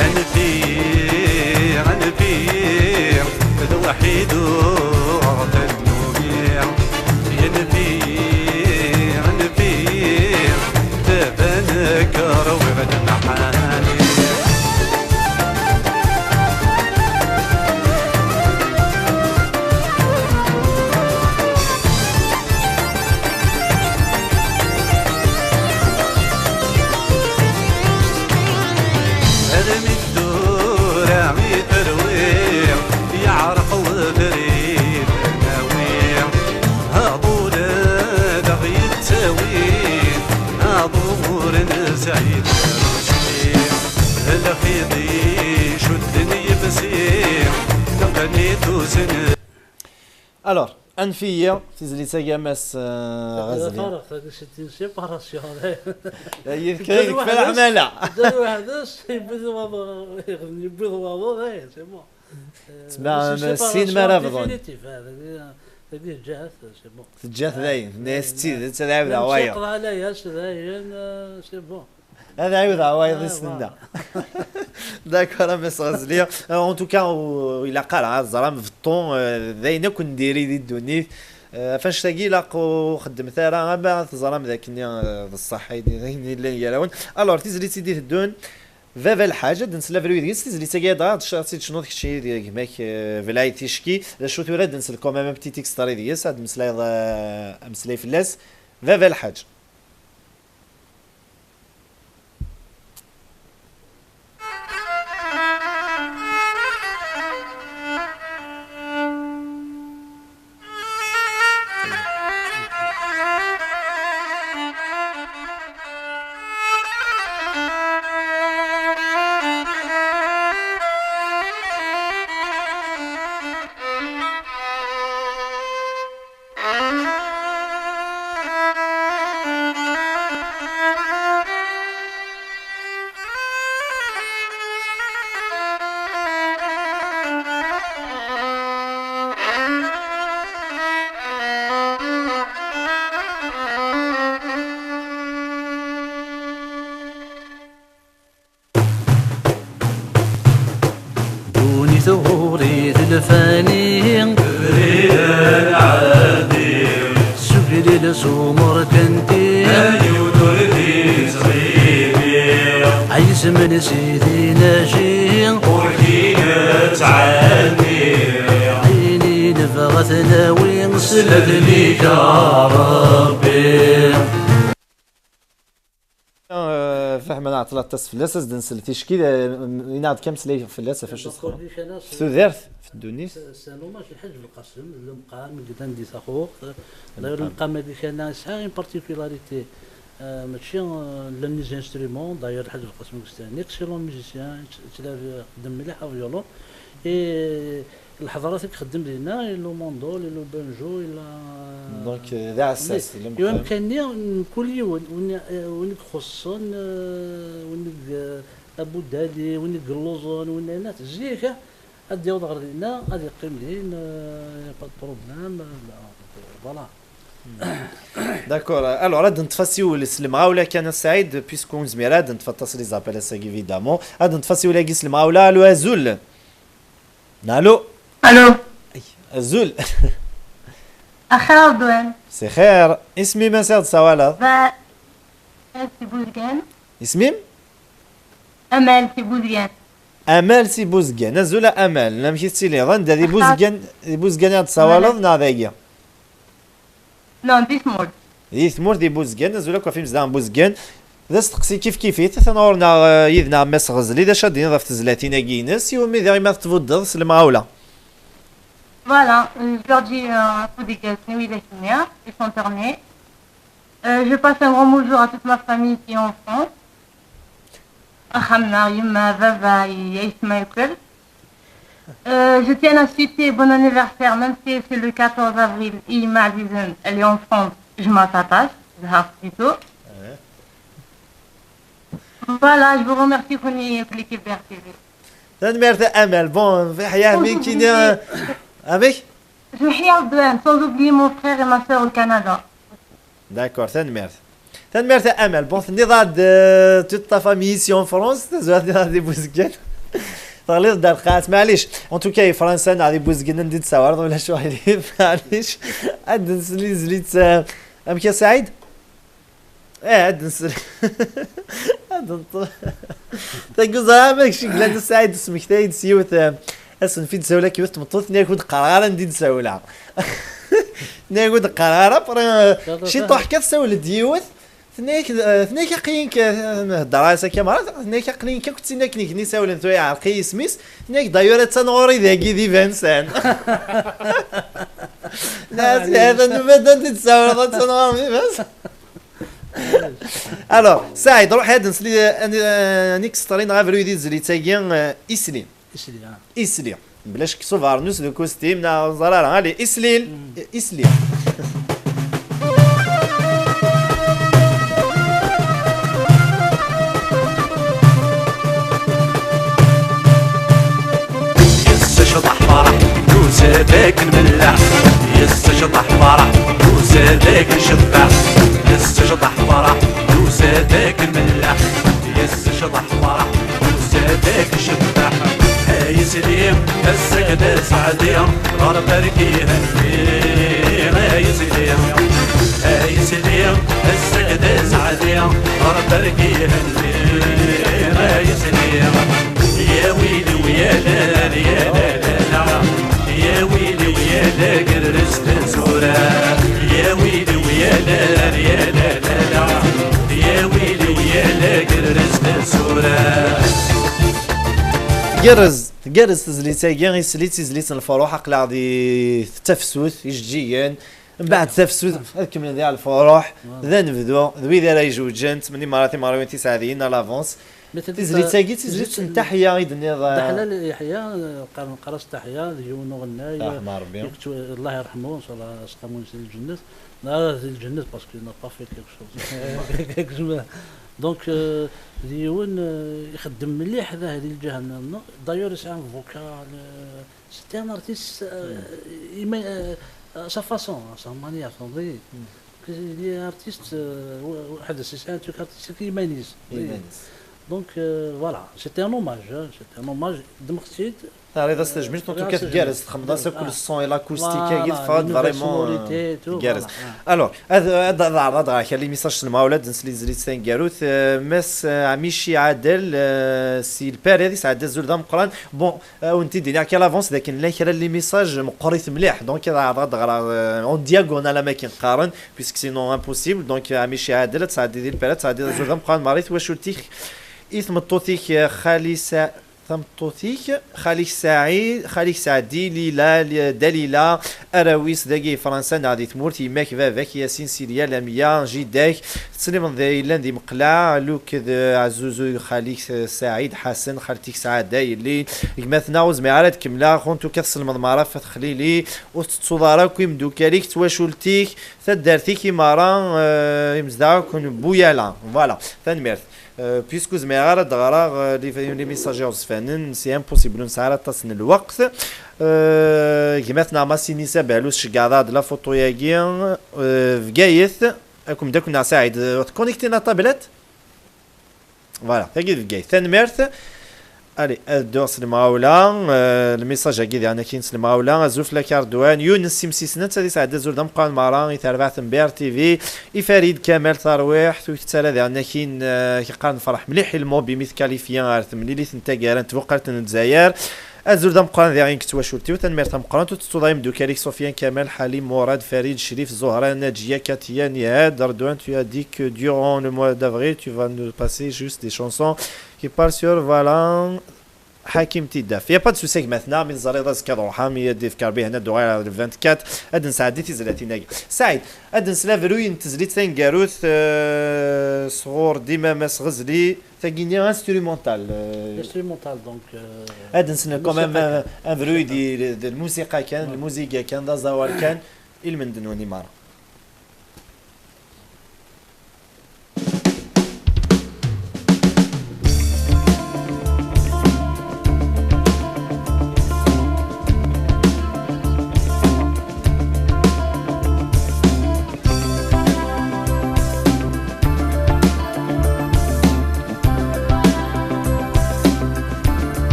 Anef-iyi, anef-iyi, d lweḥid uɣeɣ tannumi. Anef-iyi, anef-iyi, tban-k rwiɣ lemḥani. Armi d tura i terwi, yeɛreq ubrid nawi. Aḍu la d aɣ-yettawi, aḍu ur nesɛi tarusi. Lxiḍ icudden yebsi, teqqen-it usen. Alors, anef-iyi, tizlit-agi a Mass, euh, Ɣazli. Tagi c'est une séparation. Yid-k ay yekfa leḥmala. Teǧǧa weḥd-s, yewwi-d waḍu, yewwi-d waḍu, dayen, c'est bon. Tma, sin mi ara bḍun. Définitif, ah, tagi, tagi teǧǧa-t, c'est bon. Teǧǧa-t dayen, tenna-yas d tidet, ad ɛiwdeɣ wayeḍ. Ur ttqeḍ ɛla-yas dayen, euh, c'est bon. Ad ɛiwdeɣ wayeḍ i s-nenna. D'accord, a Mass Ɣazli. Euh, en tout cas, ur ilaq ara ad ẓram beṭṭu, euh, d ayen akk n diri di ddunit. Euh, ɣef annect-agi ilaq ur xeddmet ara, ama teẓram d akken, euh, d ṣṣeḥ i d ayen yellan gar-awen. Alors, tizlit i d-iteddun, Baba Lḥaǧ, ad d-nsel abrid deg-s, tizlit-agi ad ɣ-tt-tecnuḍ kečč d gma-k, euh, Belɛid Ticki. D acu tura ad d-nsel quand même un petit extrait deg-s, ad d-meslayeḍ, euh, ameslay fell-as. Baba Lḥaǧ. Fani. Brid lɛadi. Sugli lzumur kanti. Ayyud ur d-yettɣimi. Ayisem n Sidi Naji. Ur k-yettɛenni. Ayen i nebɣa ad t-nawi s ladn-ik a Rebbi. Euh, Fahma Ɛeṭṭel, aṭas fell-as, ad s-d-nsel ticki, euh, inaɣ-d kan ameslay fell-as, ɣef acu txeddem. Ɣef tudert, ɣef ddunit. C'est un hommage à Lḥaǧ Belqasem, lemqam, gdan di taxuxt. D'ailleurs, lemqam-agi kan yesɛa une particularité, euh, mačči, euh, llan les instruments, d'ailleurs, Lḥaǧ Belqasem, c'est un excellent musicien, yettlab-, ixeddem mliḥ avyulu. Et lḥeḍrat i ixeddem dinna, illa umandul, illa ubanjo, illa... Donc, euh, d aɛessas, illa i umkan-nni, mkul yiwen, win, eh, win i ixuṣṣen, eh, win i, eh, abudali, win i yelluẓen, win i, zik, eh, ad d-yaweḍ ɣer dinna, ad yeqqim din, eh, y a pas de problème, eh, voilà. D'accord. Alors, ad neṭṭef asiwel s lemɣawla kan a Saɛid, puisque ur nezmir ad neṭṭef aṭas les appels ass-agi, évidemment. Ad neṭṭef asiwel-agi s lemɣawla. Allô, azul. Allô. Allô. Ay, azul. Axir Ardwan. Sixir. Isem-im, ansi i ɣ-d-tessawaleḍ? Ba-, si Buzgan. Isem-im? Amal si Buzgan. Amal si Buzgan. Azul a Amal. Amek i tettiliḍ? Anda di Buzgan, di Buzgan i ɣ-d-tessawaleḍ neɣ dagi? Non, di tmurt. Di tmurt, di Buzgan, azul akk ɣef yimezdaɣ n Buzgan. D asteqsi kif kif-it, atan ɣur-neɣ, eh, yid-neɣ Mass Ɣezli, d acu ad d-tiniḍ ɣef tezlatin-agi-ines, i wumi diɣ i ma tettbuddeḍ s lemɣawla? Voilà, euh, je leur dis, euh, un coup de gueule, oui, les chimères, ils sont ternés. Euh, je passe un grand bonjour à toute ma famille qui est en France. Axamna, yemma, baba, et Ismaël. Euh, je tiens à souhaiter bon anniversaire, même si c'est le quatorze avril, et Ima Azizan, elle est en France, je m'en attache, je harf plutôt. Voilà, je vous remercie, Kuni, l'équipe de R T V. Tanemmirt a Amal. Bon, Yahya, mais qui n'est, euh, avec? Je suis Ardouane, sans oublier mon frère et ma sœur au Canada. D'accord, tanemmirt. Tanemmirt a Amal. Bon, tenniḍ-aɣ-d, euh, toute ta famille ici en France, tazwara tenniḍ-aɣ-d di Buzgan. Teɣliḍ-d ar lqaɛa, maɛlic. En tout cas, i Fransa neɣ di Buzgan anda i d-tessawaleḍ, ulac uɣilif, maɛlic. Ad d-nsel i tezlit, euh, amek a Saɛid? Eh, ad d-nsel. Ad d-nṭ-, tagi ẓriɣ amek i yellan a Saɛid, tesmektay-d s yiwet, euh, asenf i d-sawleɣ yiwet tmeṭṭut, tenna-yak ur d-qqareɣ ara anda i d-sawleɣ. Tenna-yak ur d-qqareɣ ara, après, euh, ciṭuḥ kan tessawel-d yiwet, tenna-yak, euh, tenna-yak aql-ik, euh, nhedder-as akka merra, tenna-yak aql-ik akk d tin akken igenni sawlen tura yeɛreq-iyi yisem-is, tenna-yak d'ailleurs attan ɣur-i dagi di Vincennes. Nniɣ-as, hada nnuba-d anda i d-tessawleḍ, attan ɣur-m di Vincennes. Alors, Saɛid, ruḥ ad nsel i, euh, Nick Strin, ɣer abrid i tezlit-agi, euh, Isli. Isli, ah. Isli. Bla ccek s ubeṛnus d ukustim, neɣ ẓer ara. Allez, Islil. Mm. Isli. Yessecḍeḥ Ferḥ, yusa-d akken melleḥ. Yessecḍeḥ Ferḥ, yusa-d akken cebbeḥ. Yessecḍeḥ Ferḥ, yusa-d akken melleḥ. Yessecḍeḥ Ferḥ, yusa-d akken cebbeḥ. Ay Isli, ass-agi d aseɛdi, ɣer berk ihenni. Ay Isli, ay Isli, ass-agi d aseɛdi, ɣer berk ihenni. Ay Isli, ya wili-w ya lala, ya lala, ya wili-w ya lagrest n Sura. Ya wili-w ya lala, ya lala, ya wili-w ya lagrest n Sura. Tgerrez, tgerrez tezlit-agi, Isli d tizlit n lefruḥ, aql-aɣ di tafsut, ijeǧǧigen, mbeɛd tafsut, ad kemmlen diɣ lefruḥ, d anebdu, d wid ara ijewǧen, ttmenni merra timerwiwin tiseɛdiyin à l'avance. Tizlit-agi d tizlit n Taḥya i d-tenniḍ, eh, Dda Ḥlal Yeḥya, eh, qqaren, qqar-as Taḥya, d yiwen uɣennay, Allah yerḥem Rebbi. Yettw-, Allah yerḥmu, ncallah, asqamu-ines di lǧennet. Neɣ di lǧennet, parce qu'il n'a pas fait quelque chose. Donc, euh, d yiwen, euh, ixeddem mliḥ dahi di lǧaha-nni. D'ailleurs, yesɛa un vocal, euh, c'était un artiste, euh, ima-, euh, à sa façon, à sa manière, tfehmeḍ-iyi. Il est artiste, euh, weḥd-s, yesɛa un truc artistique iman-is. Iman-is. Donc, euh, voilà, c'était un hommage, hein, c'était un hommage. Ddmeɣ-tt-id, Terriḍ-as tajmilt, en tout cas, tgerrez, txedmeḍ-as akk le son et l'acoustique-agi, teffeɣ-d vraiment, euh, tgerrez. Alors, ad, ad, ad ɛerḍeɣ ad ɣer kra les messages s lemɣawla, ad nsel i tezlit taneggarut. Euh, Mass, euh, Amici Adel, euh, si le père, ad yesɛeddi azul d ameqqran. Bon, ad wen-t-id-iniɣ kan à l'avance, d akken llan kra les messages meqqrit mliḥ, donc ad ɛerḍeɣ ad ɣreɣ, euh, en diagonale am akken qqaren, puisque sinon impossible. Donc, euh, Amici Adel, ad tesɛeddi di le père, ad tesɛeddi azul d ameqqran, Marie, twacult-ik, i tmeṭṭut-ik, euh, Xali Sa-, Tameṭṭut-ik, xali-k Saɛid, xali-k Saɛdi, Lila, Li-, Dalila, arraw-is dagi i Fransa neɣ di tmurt, yemma-k, baba-k, Yasin, Silya, Lamya, jida-k, teslimeḍ d-, yellan di Meqlaɛ, Luked, Ɛzuzu, xali-k Saɛid, Ḥasen, xalti-k Saɛada, yelli, gma-tneɣ, ur zmireɣ ara ad kemmleɣ, xuntu ka teslemḍ Mara, Fatxlili, ur tettuḍ ara akk imdukal-ik, twacult-ik, taddart-ik, i Mara, eh, imezdaɣ akk n Buyala. Voilà, tanemmirt. Euh, puisque ur zmireɣ ara ad d-ɣreɣ, euh, les, les messages iɣezfanen, c'est impossible, ur nesɛi ara aṭas n lweqt. Euh, gma-tneɣ Massinissa Behlus, tceggɛeḍ-aɣ-d la photo-agi, euh, Bgayet, akk umeddakel-nneɣ Saɛid, euh, tconnecter la tablette? Voilà, tagi d Bgayet. Tanemmirt. Allez, ad dduɣ s lemɣawla, euh, le message-agi diɣen akkin s lemɣawla, azul fell-ak a Redwan, Yunes Simsisnet, ad yesɛeddi azul d ameqqran Mara, i terbaɛt n B R T V, i Farid Kamal Tarwiḥt, ur tettara diɣen akkin, euh, yeqqar nefreḥ mliḥ i Lmob imi tkalifya ɣer temlilit n taggara n tbuqalt n Lezzayer. Azul d ameqqran diɣen deg twacult-iw, tanemmirt tameqqrant, ur tettuḍ ara imdukal-ik Sofian Kamal, Ḥalim, Murad, Farid, Crif, Zuhra, Naǧiya, Katiya, Nihad, Redwan, tu as dit que durant le mois d'avril, tu vas nous passer juste des chansons qui parlent sur, voilà, Ḥakim Tidaf. Y a pas de souci, gma-tneɣ, mi teẓriḍ azekka ad ruḥeɣ, mi ad d-ifk Rebbi hna, ad uɣaleɣ le vingt-quatre, ad nesɛeddi tizlatin-agi. Saɛid, ad nsel abruy n tezlit taneggarut, euh, sɣur Dima Mass Ɣezli, tagini instrumental, euh, instrumental, donc, euh, ad nsel quand même, euh, abruy di, di, di lmusiqa kan, lmuziga kan, d aẓawal kan, i lmend-nwen i Mara.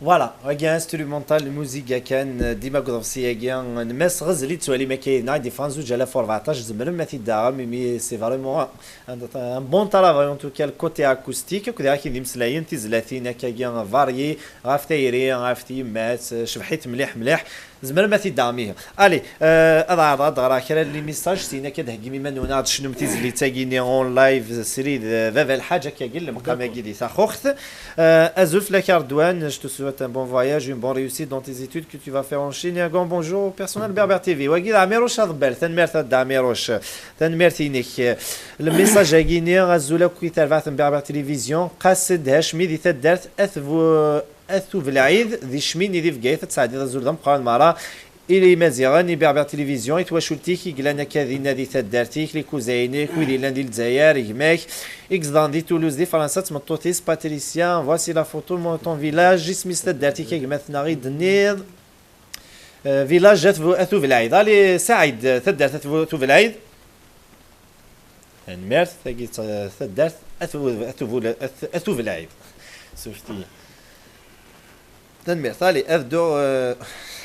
Voilà, wagi instrumental, lmuziga kan, dima deg uḍebsi-agi n Mass Ɣezli, ttwalim akka yid-neɣ, i d-yeffɣen zuǧ alaf u rbeɛṭac, tzemrem ad t-id-taɣem, imi c'est vraiment un, un bon travail, en tout cas, le côté acoustique, akked akken d imeslayen, tizlatin akkagi variées, ɣef tayri, ɣef tyemmat, cebḥit mliḥ mliḥ, tzemrem ad t-id-taɣem ihi. Allez, euh, ad ɛerḍeɣ ad ɣreɣ kra n les messages, syin akka ad d-theggim iman-nwen ad tecnum tizlit-agi-nni en live, srid, euh, Baba Lḥaǧ, akkagi, lemqam-agi di Taxuxt. Euh, azul fell-ak a Redwan, je te souhaite un bon voyage, une bonne réussite dans tes études que tu vas faire en Chine, et un grand bonjour au personnel Berbère T V. Wagi d Ɛmiruc Aḍebbal, tanemmirt a Dda Ɛmiruc, tanemmirt-inek. Le message-agi-nni, azul akk i terbaɛt n Berbère Télévision, Qased Hacmi di taddart At Bu-, At Ubelɛid, di Cmini di Bgayet, ad tesɛeddiḍ azul d ameqqran mara. I Imaziɣen, i Berbère Télévision, i twacult-ik i yellan akka dinna di taddart-ik, likuza-inek, wid yellan di Lezzayer, gma-k, i yezḍan di Toulouse, di Fransa, d tmeṭṭut-is, Patricia, voici la photo, mon, ton village, isem-is taddart-ik, a gma-tneɣ i d-tenniḍ. Euh, village At Bu-, At Ubelɛid. Allez, Saɛid, taddart At Bu-, At Ubelɛid. Tanemmirt, tagi d ta-, taddart At Bu-, At Bu-, At, At Ubelɛid. Surfet-iyi. Tanemmirt, allez, ad dduɣ, euh,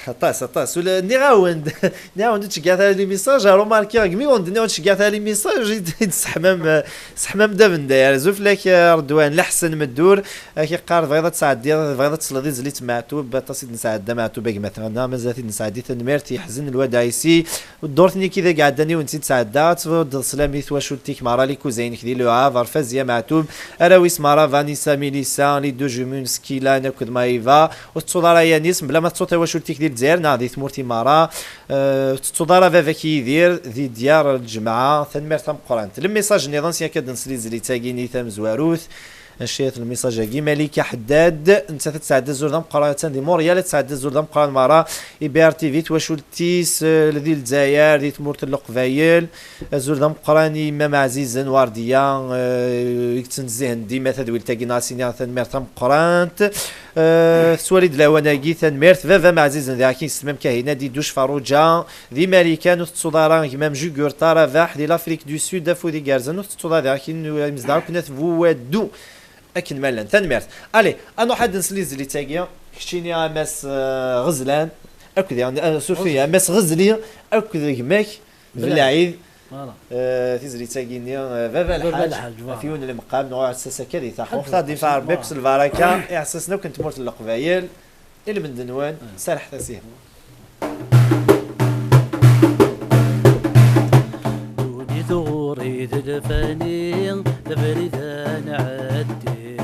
aṭas, aṭas. Ula, nniɣ-awen-d, nniɣ-awen-d ur ttceggiɛet ara les messages, remarkiɣ, gmi wen-d-nniɣ ur ttceggiɛet ara les messages, i d-, i d-tesseḥmam, euh, tesseḥmam-d abendayer. Azul fell-ak, euh, Redwan, Leḥsen Meddur, ak-iqqar, tebɣiḍ ad tesɛeddiḍ, tebɣiḍ ad tesleḍ i tezlit n Meɛtub, aṭas i d-nesɛedda Meɛtub a gma-tneɣ, mazal-t-id-nesɛeddi, tanemmirt, yeḥzen Lwad Ɛisi, ddurt-nni-k i d ak-ɛeddan i wen-tt-id-sɛedda, ad tebduḍ sslam i twacult-ik mara, likuza-inek di Le Havre, Fazia Meɛtub, arraw-is mara, Vanessa, Milissa, les deux jumeaux n Skilan akked Maïva, ur tettuḍ ara Yanis, mebla ma tettuḍ tawacult-ik di Lezzayer neɣ di tmurt i mara, eh, ur tettuḍ ara baba-k Yidir di Dyar Lǧemɛa, tanemmirt tameqqrant. Le message nniḍen, sya akka ad nsel i tezlit-agi-nni tamezwarut, Mačči lmisaj-agi, Malika Ḥeddad, nettat ad tesɛeddi azul d ameqqran, attan di Montréal, ad tesɛeddi azul d ameqqran mara i B R T V, twacult-is, eh, di Lezzayer, di tmurt n Leqbayel. Azul d ameqqran i yemma-m ɛzizen, Wardiya, eh, i yettnezzihen dima tadwilt-agi, neɣ ad s-iniɣ tanemmirt tameqqrant. Eh, tettwali-d lawan-agi, tanemmirt. Baba-m ɛzizen, diɣ akin yessetma-m Kahina, Diduc Farruǧa, di Marikan, ur tettuḍ ara gma-m Jugurta Rabaḥ, di l'Afrique du Sud, afud igerrzen, ur tettuḍ ara diɣ akin imezdaɣ akk n At Buwaddu. Akken ma llan. Tanemmirt. Allez, ad nruḥ ad nsel i tezlit-agi. Keččini a Mass, eh, Ɣezlan, akked, eh, suref-iyi, a Mass Ɣezli, akked gma-k, Belɛid. Voilà. Eh, tizlit-agi-nni, eh, Baba Baba Lḥaǧ, Lḥaǧ, voilà. Ɣef yiwen n lemqam, neɣ aɛessas akka di taxuxt, ad ifeɛ Rebbi akk s lbaraka, iɛessasen akk n tmurt n Leqbayel, i lmend-nwen, serḥet-as ihi. Ddunit ɣur-i d lfani, d abrid ad nɛeddi.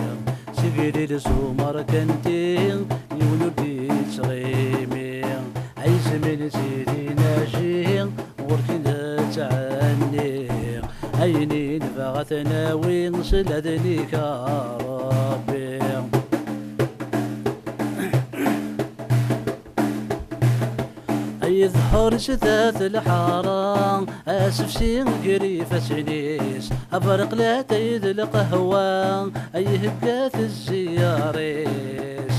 Seg yilili s umerkanti, yiwen ur d-yettɣimi. Ay isem-nnes i d-inaji, ɣur-k i nettɛenni. Ayen i nebɣa ad t-nawi, s ladn-ik a Rebbi. Ay ḍher zdat lḥara, asefsi ger ifassen-is, abriq latay d lqahwa, ay ihegga tezziar-is.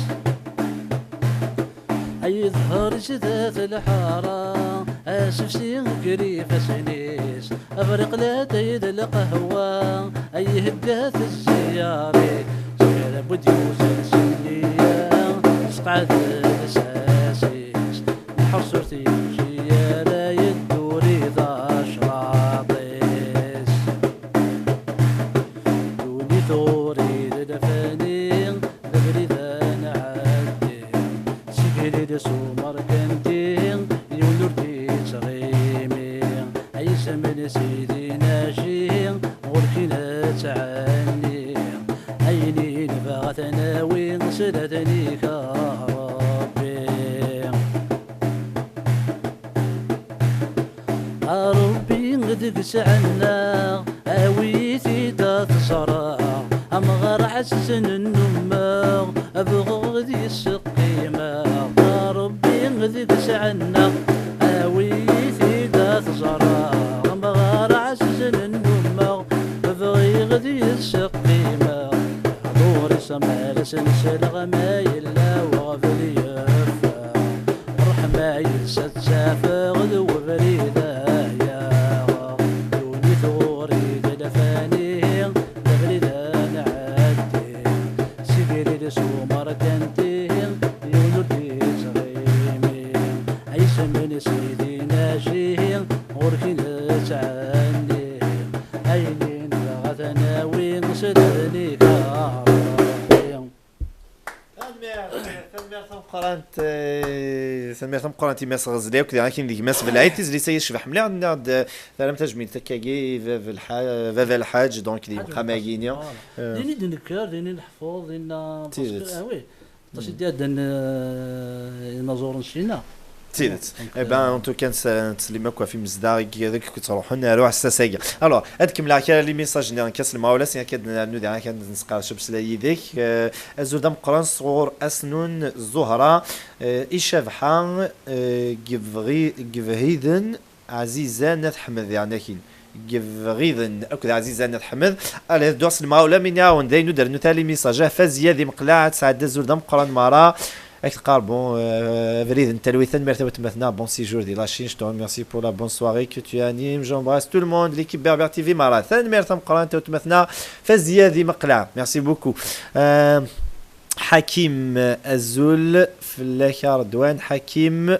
Ay ḍher zdat lḥara, asefsi ger ifassen-is, abriq latay d lqahwa, ay ihegga tezziar-is. Sgar abud yuzan s nniya, sqeɛd lsas-is, lḥers ur t-yeǧǧi ara yeddur i d acraṭ-is. Ddunit ɣur-i d lfani, d abrid ad nɛeddi. Seg yilili s umerkanti, yiwen ur d-yettɣimi. Ay isem-nnes i d-inaji, ɣur-k i nettɛenni. Ayen i nebɣa ad t-nawi, s ladn-ik a Rebbi. A Rebbi deg-s ɛennaɣ, awi-t-id ad t-ẓreɣ. Amɣar ɛezzen nnummeɣ, bɣeɣ deg-s qqimeɣ. A Rebbi deg-s ɛennaɣ, awi-t-id ad t-ẓreɣ. Amɣar ɛezzen nnummeɣ, bɣiɣ deg-s qqimeɣ. Ḍur-is amar-is nesleɣ ma yella weɣbel yeffeɣ. Ṛṛeḥma yis ad tt-afeɣ d webrid ay aɣeɣ. Ddunit ɣur-i d lfani, d abrid ad nɛeddi. Seg yilili s umerkanti, yiwen ur d-yettɣimi. Ay isem-nnes i d-inaji, ɣur-k i nettɛenni. Ayen i nebɣa ad t-nawi, s ladn-ik a Ṛebbi. Tanemmirt, tanemmirt tameqqrant, eh, tanemmirt tameqqrant i Mass Ɣezli, akked akin d gma-s Belɛid. Tizlit-agi tecbeḥ mliḥ, nniɣ-d, eh, terram tajmilt akkagi i bab lḥa-, baba lḥaǧ, donc, di Lḥaǧ lemqam-agi-ni. Voilà. Eh, dini d-nekker, dini leḥfeḍ, dinna, d tidet, parce que, ah oui, aṭas i d-iɛeddan, eh, inaẓuren ccina. D tidet. Donc, eh ben, eh, en tout cas, nsa-, nettsellim akk ɣef imezdaɣ i deg yettruḥun ar uɛessas-agi. Alors, ad kemmleɣ kra n les messages nniḍen kan s lemɣawla, syin akka ad nernu diɣen kan ad nesqerdec ameslay yid-k. Eh, azul d ameqqran sɣur Asnun Zuhra, eh, i Cabḥa, eh, Gebɣi-, Gebhiden, Ɛziza n At Ḥmed, yeɛni akin. Gebɣiden akked Ɛziza n At Ḥmed. Allez, dduɣ s lemɣawla, mi nniɣ-awen d ayen ur d-rnu tali message. Fazia di Meqlaɛ, ad tesɛeddi azul d ameqqran mara. Ad k-teqqar, bon, euh, abrid n talwit, tanemmirt a watmaten-a, bon séjour di la Chine, je te remercie pour la bonne soirée que tu animes, j'embrasse tout le monde, l'équipe Berbère T V mara. Tanemmirt tameqqrant a watmaten-a, Fazia di Meqlaɛ. Merci beaucoup. Euh, Ḥakim, azul fell-ak a Redwan. Ḥakim,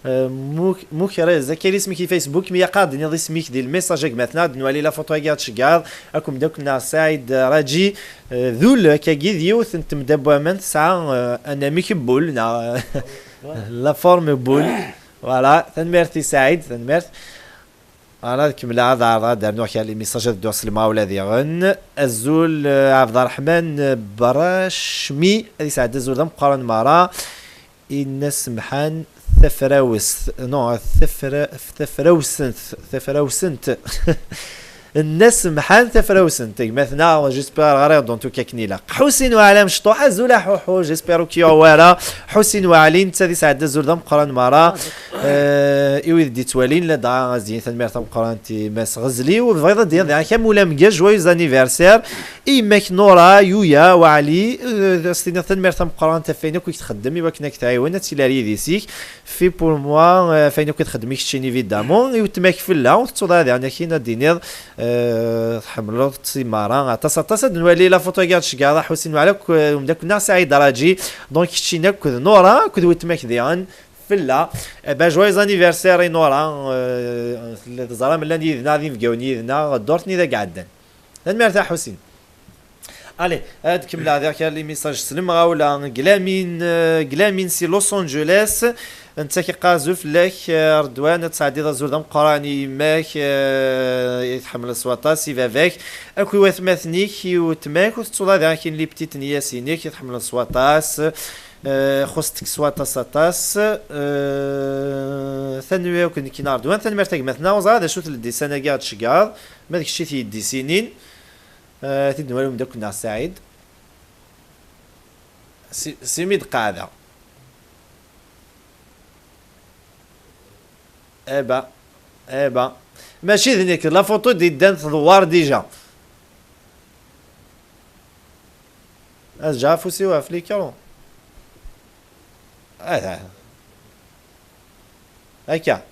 eh, Muk-, Mukrez, akka isem-ik di Facebook, mi yaqa ad d-tiniḍ isem-ik di lmessage a gma-tneɣ, ad nwali la photo-agi ad tceggɛeḍ. Akk umeddakel-nneɣ Saɛid Raǧi, eh, d ul akkagi d yiwet n temda n waman tesɛa, eh, anamek n wul, neɣ la forme n wul. Voilà, tanemmirt i Saɛid, tanemmirt. Ara ad kemmleɣ ad ɛerḍeɣ ad d-rnuɣ kra n les messages, ad dduɣ s lemɣawla diɣen. Azul, eh, Ɛebderreḥman, eh, Bracmi, ad yesɛeddi azul d ameqqran mara. Inna Semḥan Tafrawest, non, tafra-, Tafrawsent, Tafrawsent. Nna Semḥan Tafrawsent, gma-tneɣ, j'espère ɣriɣ-d en tout cas akken ilaq. Ḥusin Waɛli Amecṭuḥ, azul a Ḥuḥu, j'espère ur k-yuɣ wara. Ḥusin Waɛli, netta d isɛedda azul d ameqqran mara. Eh, i wid d-ittwalin, la dɣa azin tanemmirt tameqqrant i Mass Ɣezli, u bɣiḍ ad d-iniḍ diɣen kam ula mga, joyeux anniversaire i yemma-k Nora, Yuya, Waɛli, eh, ad s-tiniḍ tanemmirt tameqqrant ɣef wayen akk i k-txeddem, i wakken ad k-tɛiwen, ad tili ar yidis-ik. Fi pour moi, eh, ɣef wayen akk i txeddem i keččini, évidemment, i weltma-k Fella, ur tettuḍ ara diɣen akin ad d-tiniḍ, eh, tḥemmleḍ-tt i mara, aṭas, aṭas. Ad nwali la photo-agi ad tceggɛeḍ, a Ḥusin Waɛli akk, eh, umeddakel-nneɣ Saɛid Raǧi, donc keččini akk d Nora, akk d weltma-k diɣen, Fella. Eh ben, joyeux anniversaire i Nora, eh, tella teẓram llan yid-neɣ, d inebgawen yid-neɣ, ddurt-nni d agɛeddan. Tanemmirt a Ḥusin. Allez, ad kemmleɣ diɣ kra les messages s lemɣawla. Glamin, eh, Glamin si Los Angeles. Netta k-iqqar azul fell-ak, eh, Redwan, ad tesɛeddiḍ azul d ameqqran i yemma-k, eh, i tḥemmleḍ s waṭas, i baba-k, akk i watmaten-ik, i weltma-k, ur tettuḍ ara diɣ akin les petites nièces-inek, i tḥemmleḍ s waṭas, eh, xus-tek s waṭas, aṭas. Eh, tanemmirt akk nekkini a Redwan, tanemmirt a gma-tneɣ, ur ẓriɣ d acu-t leddisan-agi ad tceggɛeḍ, ma d kečč i t-yeddisinin. Eh, ad t-id-nwali umeddakel-nneɣ Saɛid. Si, si mi d-qeɛdeɣ. Eh ben, eh ben. Mačči d nekk, la photo d-iddan tdewwar déjà. Ad ǧǧeɣ afus-iw ɣef l'écran. Ah, akka.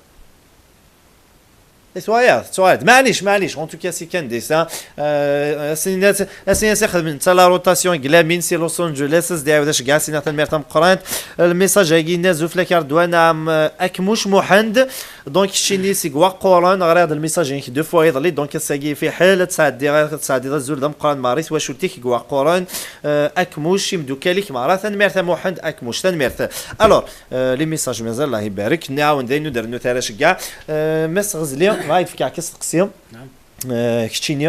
Tettwaliḍ, tettwaliḍ. Maɛlic, maɛlic. En tout cas, c'est qu'un dessin. Euh, asin-as, asin-as ixedmen netta la rotation deg Glamin si Los Angeles, as-d-iɛawed aceggeɛ, as-iniɣ tanemmirt tameqqrant. Lmissaj-agi-nni, azul fell-ak a Redwan, am, euh, Akmuc Muḥend. Donc, keččini seg Waqquren, ɣriɣ-d lmissaj-inek deux fois iḍelli, donc ass-agi fiḥel, ad tesɛeddiḍ, ad tesɛeddiḍ azul d ameqqran mara i twacult-ik deg Waqquren. Euh, Akmuc, imeddukal-ik mara, tanemmirt a Muḥend Akmuc, tanemmirt. Alors, euh, les messages mazal, Allah ibarek, nɛawen d ayen ur d-rennut ara cegga. Euh, Mass Ɣezli, bɣa ad fkeɣ asteqsi. Naam. Euh, keččini,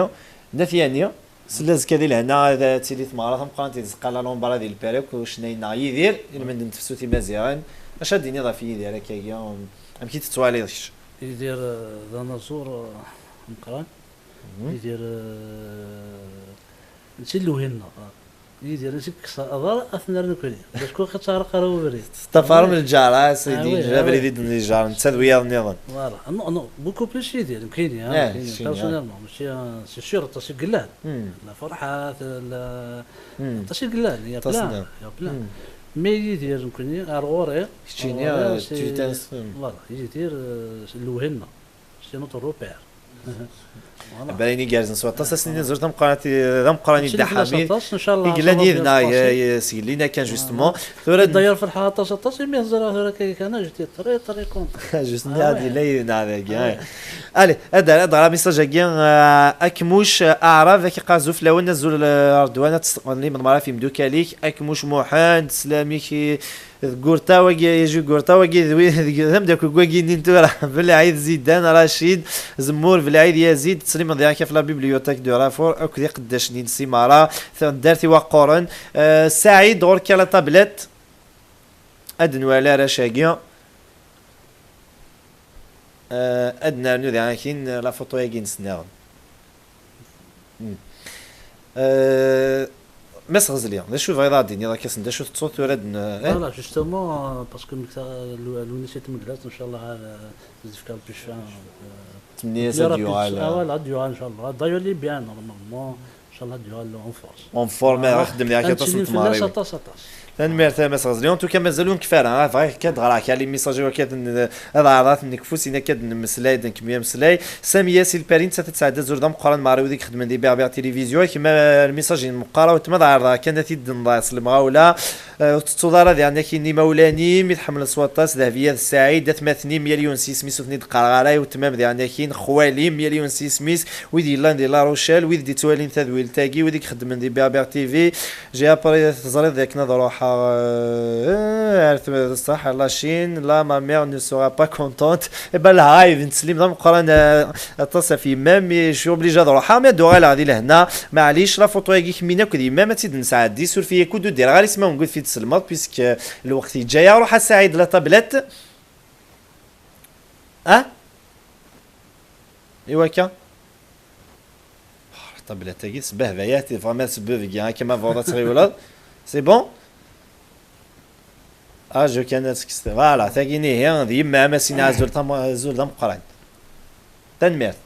d At Yanni, sella azekka di lehna ad tili tmeɣra tameqqrant i tzeqqa la Lombra di Lperek, ucennay-nneɣ Yidir, ilmend n tefsut imaziɣen. Acu ad d-tiniḍ ɣef Yidir akkagi? Amek i t-tettwaliḍ kečč? Yidir, euh, d anaẓur, euh, ameqqran. Mhm. Yidir, euh, d tilluhin-nneɣ. Yidir, ansi kkes aḍar, ad t-nerr nekkni. Bac ur ɣ-ittɛerriq ara ubrid. Teṭṭafarem lǧar, a Sidi, ah oui, ah oui, abrid i d-nnijar, netta d wiyaḍ nniḍen. Voilà. Non, non, beaucoup plus Yidir, nekkini, ah, eh, nekkini, personnellement, mačči, ah, c'est sûr, aṭas i yellan. Hmm. La Ferḥat, la, hmm, aṭas i yellan, il y a plein, il y a plein. Hmm. Mais Yidir, nekkini, ar ɣur-i, keččini, ar ɣur-i, euh, c'est, tu t'es, hmm, voilà, Yidir, euh, c'est lewhi-nneɣ. C'est notre repère. Voilà. Abayen igerrzen s waṭas, ass-nni azul tameqqrant i, d ameqqran i Dda Ḥamid. Aṭas, ncallah, i yellan yid-neɣ, eh, sgellin akan, justement. Tura d-, d'ailleurs, ferḥeɣ aṭas, aṭas, imi ẓriɣ tura kan, j'étais très, très content. Juste, ah ouais, ad yella yid-neɣ dagi, ah ouais. Allez, ad, ad ɣreɣ message-agi, eh, Akmuc, eh, Aɛrab, ad k-iqqar azul fell-awen, azul, eh, Redwan, ad testeqbel imḍemar ɣef yimdukal-ik, Akmuc Muḥend, sslam-ik i, Gurta wagi, Yaju Gurta wagi, d wi-, d ameddakel n wagi-nni n tura. Belɛid Zidan, Racid, Zemmur, Belɛid Yazid, ttsellimeɣ diɣ ɣef la bibliothèque de Rafour, akked iqeddacen-ines imara, taddart i Waqquren. Euh, Saɛid, ɣur-k a la tablette. Ad nwali arrac-agi. Euh, ad nernu diɣ akin la photo-agi-ines nniḍen. Hmm. Euh, Mass Ɣezli, d acu bɣiḍ ad d-tiniḍ akka, d acu tettuḍ tura d-, eh? Voilà, justement, euh, parce que nekk ta-, lu-, lwin-is i tmeglat, ncallah, euh, ad d-yefk Rebbi ccfa, euh, ttmenni-as ad d-yuɣal, ah, voilà, ad d-yuɣal, ncallah. D'ailleurs, il est bien, normalement, ncallah, ad d-yuɣal en force. En forme, voilà. Ad nxeddem diɣ aṭas n tmarin. Aṭas, aṭas. Tanemmirt a Mass Ɣezli. En tout cas, mazal ur nkfi ara, ah, bɣiɣ akka ad ɣreɣ kra les messages-iw akka ad n-, ad ɛerḍeɣ ad ten-nekfu, sin akka ad nemmeslay, ad nkemmel ameslay. Samiya si Lpari, nettat ad tesɛeddi azul d ameqqran mara wid i ixeddmen di Berbère Télévision. Kemm, eh, lmissaj-im meqqar, a weltma, ad ɛerḍeɣ kan ad t-id-nḍeɛ s lemɣawla. Eh, ur tettuḍ ara diɣen akin imawlan-im i tḥemmleḍ s waṭas, Dehbiya d Saɛid, d atmaten-im, yal yiwen s yisem-is ur ten-id-qqareɣ ara, i weltma-m diɣen akin, xwali-m, yal yiwen s yisem-is, wid yellan di La Rochelle, wid d-ittwalin tadwilt-agi, wid i ixeddmen di Berbère T V. J'ai appris, teẓriḍ, d akken ad ruḥeɣ, eh, ar t-, ṣṣeḥ, la Chine, là, ma mère ne sera pas contente. Eh ben, lha, d tteslim d ameqqran, eh, aṭas ɣef yemma-m, mais je suis obligé ad ruḥeɣ, mais ad uɣaleɣ di lehna. Maɛlic, la photo-agi kemmini akked yemma-m ad tt-id-nesɛeddi. Suref-iyi, ur d-ddireɣ ara isem-nwen, ɣef i d-tselmeḍ, puisque lweqt yeǧǧa-yaɣ. Ruḥ a Saɛid, la tablette. Ah? I wakka? Tablat-agi tesbehbayat, tebɣam ad tebbew deg-i, akka ma tebɣuḍ ad tɣiwleḍ. C'est bon? Ah, je kan ad tekkes. Voilà, tagi nihi, d yemma-m a Sina, azul tam-, azul d ameqqran. Tanemmirt.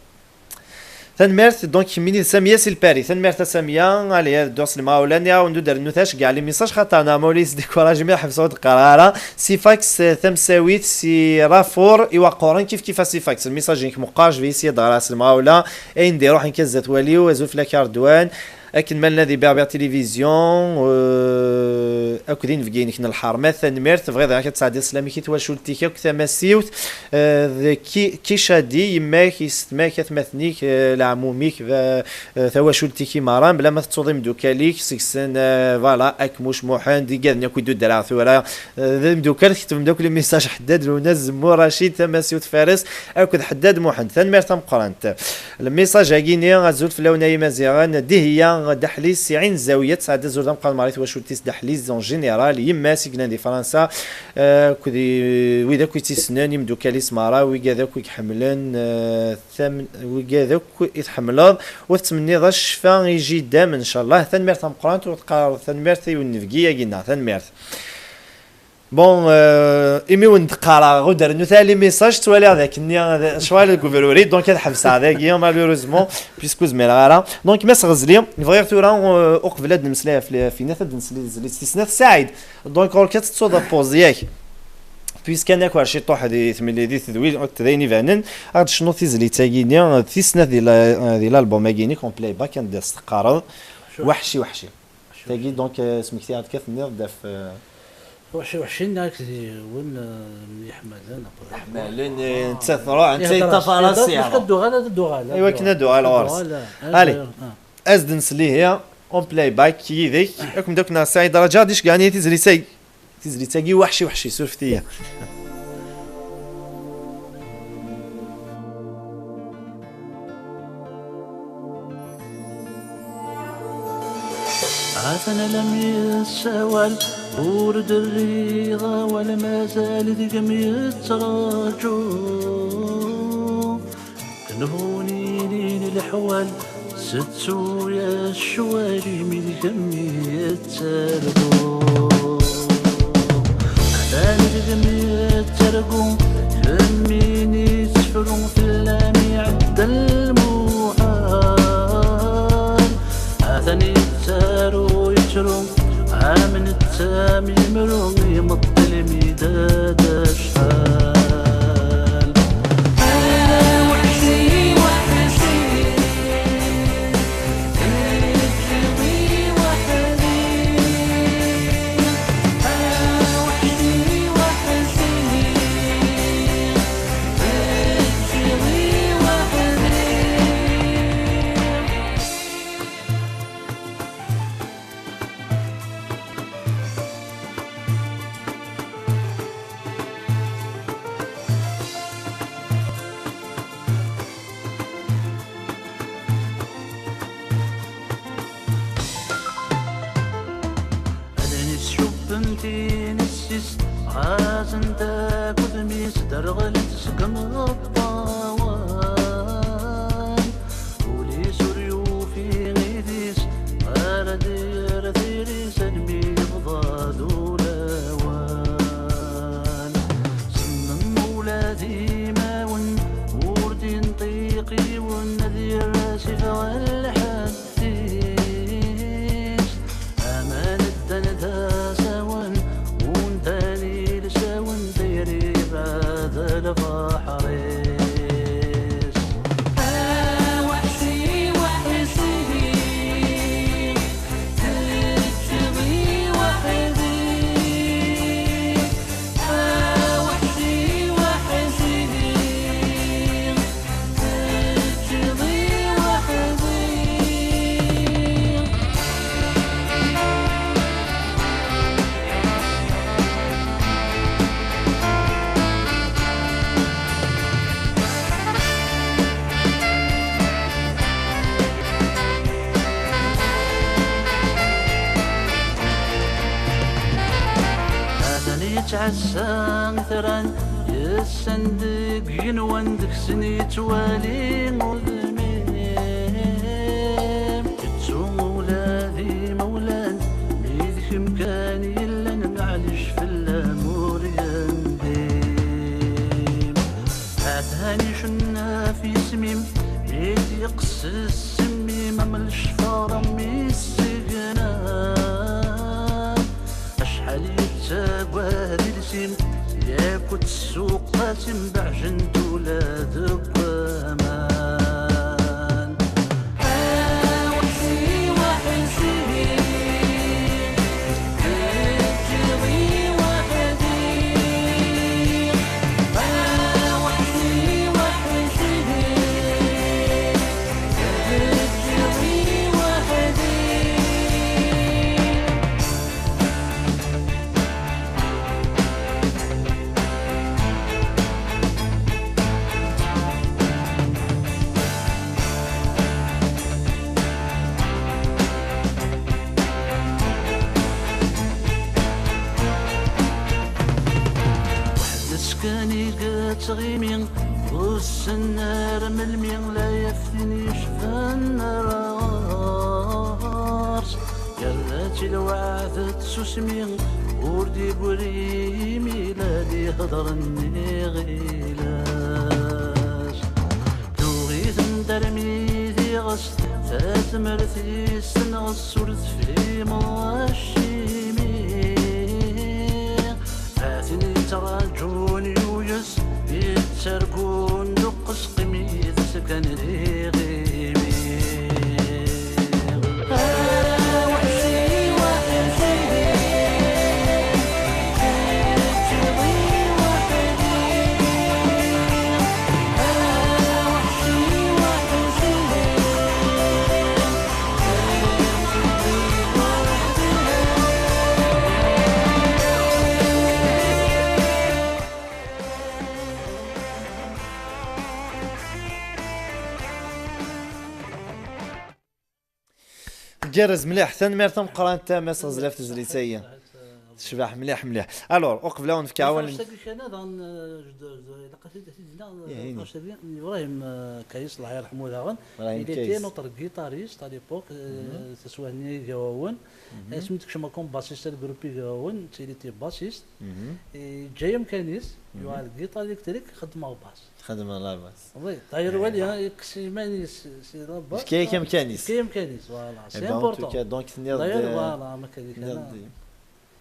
Tanemmirt, donc, kemmini d Samia si Lpari. Tanemmirt a Samia, allez, ad dduɣ s lemɣawla, nniɣ-awen-d ur d-rennut aceggeɛ les messages, xaṭer neɣ ma ula yesdekuraji mi ḥebseɣ ur d-qqareɣ ara. Si fax, eh, tamsawit, si Rafour, Iwaqquren, kif kif a si fax. Lmissage-inek meqqar, je vais essayer d-ɣreɣ s lemɣawla. Ayen d-iruḥen kan zdat wali-w, azul fell-ak a Redwan. Akken ma nella di Berbère Télévision, euh, akked inebgi-inek n lḥerma, tanemmirt. Bɣiɣ daɣ ad tesɛeddiḍ sslam-ik i twacult-ik akk tamasiwt, euh, d Ki-, Kicadi, yemma-k, yessetma-k, atmaten-ik, euh, leɛmum-ik, euh, euh, tawacult-ik i merra, mebla ma tettuḍ imeddukal-ik, seg-sen, euh, voilà, Akmuc, Muḥend, igaden akk i d-uddreɣ tura, euh, d imeddukal, tketbem-d akk les messages, Ḥeddad, Luna, Zemmur, Racid, tamasiwt Fares, akked Ḥeddad Muḥend. Tanemmirt tameqqrant. Lmissage-agi-nni, azul fell-awen ay Imaziɣen, Dihiya Daḥlis, si Ɛin Zawiya, tesɛedda azul d ameqqran merra i twacult-is Daḥlis, en général, yemma-s i yellan di Fransa, eh, akked i-, wid akk i tt-issnen, imeddukal-is merra, wigad akk i iḥemmlen, eh, tam-, wigad akk i tḥemmleḍ, ur tettmenniḍ a ccfa i jidda-m, ncallah. Tanemmirt tameqqrant, ur teqqareḍ tanemmirt i unebgi-agi-nneɣ, tanemmirt. Bon, euh, imi wen-d-qqareɣ ur d-rennut ara les messages, ttwaliɣ d akken-nni, euh, ccɣel deg ubruri, donc ad ḥebseɣ dagi, malheureusement, puisque ur zmireɣ ara. Donc, Mass Ɣezli, bɣiɣ tura, euh, uqbel ad nemmeslay ɣef, ɣef inat, ad d-nsel i tezlit tis snat. Saɛid, donc, ɣur-k ad tettuḍ appoẓ, yak? Puisque ad naker ciṭuḥ di tmellidit d wi-, d ayen ibanen, ad d-tecnuḍ tizlit-agi-nni, tis snat di la-, di l'album-agi-nni, en playback, anda s-teqqareḍ, Waḥci, waḥci. Tagi, donc, euh, smektiɣ-d kan, tenniḍ-d ɣef, euh, Waḥci, waḥci, nniɣ-ak d yiwen, euh, n yiḥemmalen, après. Ḥemmalen, eh, netta truḥ, netta yeṭṭafar-as, yeṭṭaf, yeṭṭaf, yeṭṭaf. Ad d-uɣal, ad d-uɣal, ad d-uɣal. Iwakken ad d-uɣal ɣur-s. Ad d-uɣal, ad d-uɣal. Allez, ah. As-d nsel ihi, en playback, yid-k, akk mdakk neɣ Saɛid Raǧa, ad iceggeɛni tizlit-agi. Tizlit-agi, waḥci, waḥci, surfet-iyi. Atan alammi yessawal, ur d-rriɣ awal, mazal deg-m yettraǧu. Nehuninin leḥwal, settu-yas ccwal imi deg-m yettargu. Atan deg-m yettargu, lemmin yettefru fell-am iɛedda lmuḥal. Atan yettaru, yettru, am netta mi imru, imeṭṭi lmidad acḥal. Allen-is cubbent inessis, ɣazent akk udem-is, derɣlent seg imeṭṭawen. Ul-is ur yufi idis ara d-yerr tiri-s almi yebḍa d ulawan. Semmem ula d imawen ur d-inṭiq yiwen ad yerr asif ɣer lḥedd-is. Aman ddan d asawen, undan ilsawen, tayri bɛed lbaḥr-is. Aweḥci weḥci, teččeḍ i weḥd-i. Aweḥci weḥci, atan yettɛassa itran, yessen deg igenwan, deg-sen yettwali udem-is. Ɣef yisem-im i d-yeqses ssem-im am lecfar mi segna. Acḥal yettagad iles-im, yakk tsuqat-im beɛjent ula deg waman. Aweḥsi, waḥsi, teǧǧiḍ-i weḥd-i. Aweḥsi, waḥsi, teǧǧiḍ-i weḥd-i. Weḥd-s kan i yettɣimi, ur ssen ara melmi la yaf tin yecban ara ɣer-s. Yerra-tt i lweɛd d tsusmi, ur d-yeggri imi la d-ihedren iɣilas. Tuɣ-iten d armi d iɣes, tazmert-is tenɣes ur tefhimeḍ acimi. A tin yettraǧun yuyes, yettargun d uqesqim yid-s kan d iɣimi. Tgerrez mliḥ, tanemmirt tameqqrant a Mass Ɣezlaf tezlit-agi. Tecbeḥ mliḥ mliḥ. Alors, uqbel ad wen-fkeɣ awal. Taɣect-agi kan daɣen, eh, jed-, jed-, ilaq ad t-id-, ad t-id-iniɣ, eh, Ihi. Taɣect-agi n Ibrahim, eh, Kayes, Allah yerḥmu daɣen. Ibrahim Kayes. Il était notre guitariste à l'époque, eh, taswiɛt-nni Igawawen. Asmi d-kecmeɣ comme bassiste ar groupe Igawawen, il était bassiste. Yeǧǧa-yi amkan-is, yuɣal guitare électrique, xeddmeɣ bass. Txedmeḍ la bass. Oui, d'ailleurs, wali, hein, yekkes iman-is si la bass. Yefka-yak amkan-is. Yefka-yak amkan-is, voilà. Eh c'est ben, en important. Tout cas, donc, tenniḍ-d, d'ailleurs, voilà, ma kan tenniḍ-d,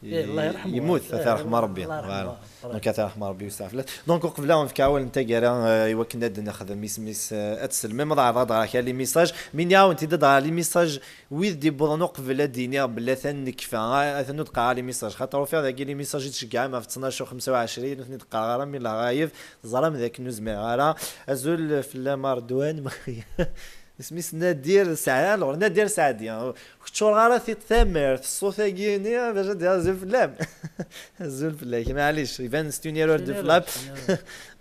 eh, Allah yerḥem, yemmut, eh, ad t-yerḥem Rebbi. Allah yerḥem, voilà. Donc, ad t-yerḥem Rebbi, yesɛef fell-as. Donc, uqbel ad nefk awal n taggara, eh, i wakken ad nexdem isem-is, eh, ad tsellmem, ad ɛerḍeɣ ad ɣer kra les messages. Mi nɛawen-t-id ad ɣer les messages, wid d-iwwḍen uqbel ad d-iniɣ belli atan nekfa, a-, atan ur d-qqareɣ les messages, xaṭer ufiɣ dagi les messages i d-tceggɛem ɣef ttnac u xemsa u ɛecrin, ur ten-id-qqareɣ ara, mi la ɣayeb, teẓram d akken ur zmireɣ ara. Azul fell-am a Redwan. Isem-is Nadir Saɛdi. Alors, Nadir Saɛdi, ur k-ččureɣ ara tiṭ tamart, ṣṣut-agi-ni, bac ad d-azul fell-am. Azul fell-ak, maɛlic, iban c'est une erreur de frappe.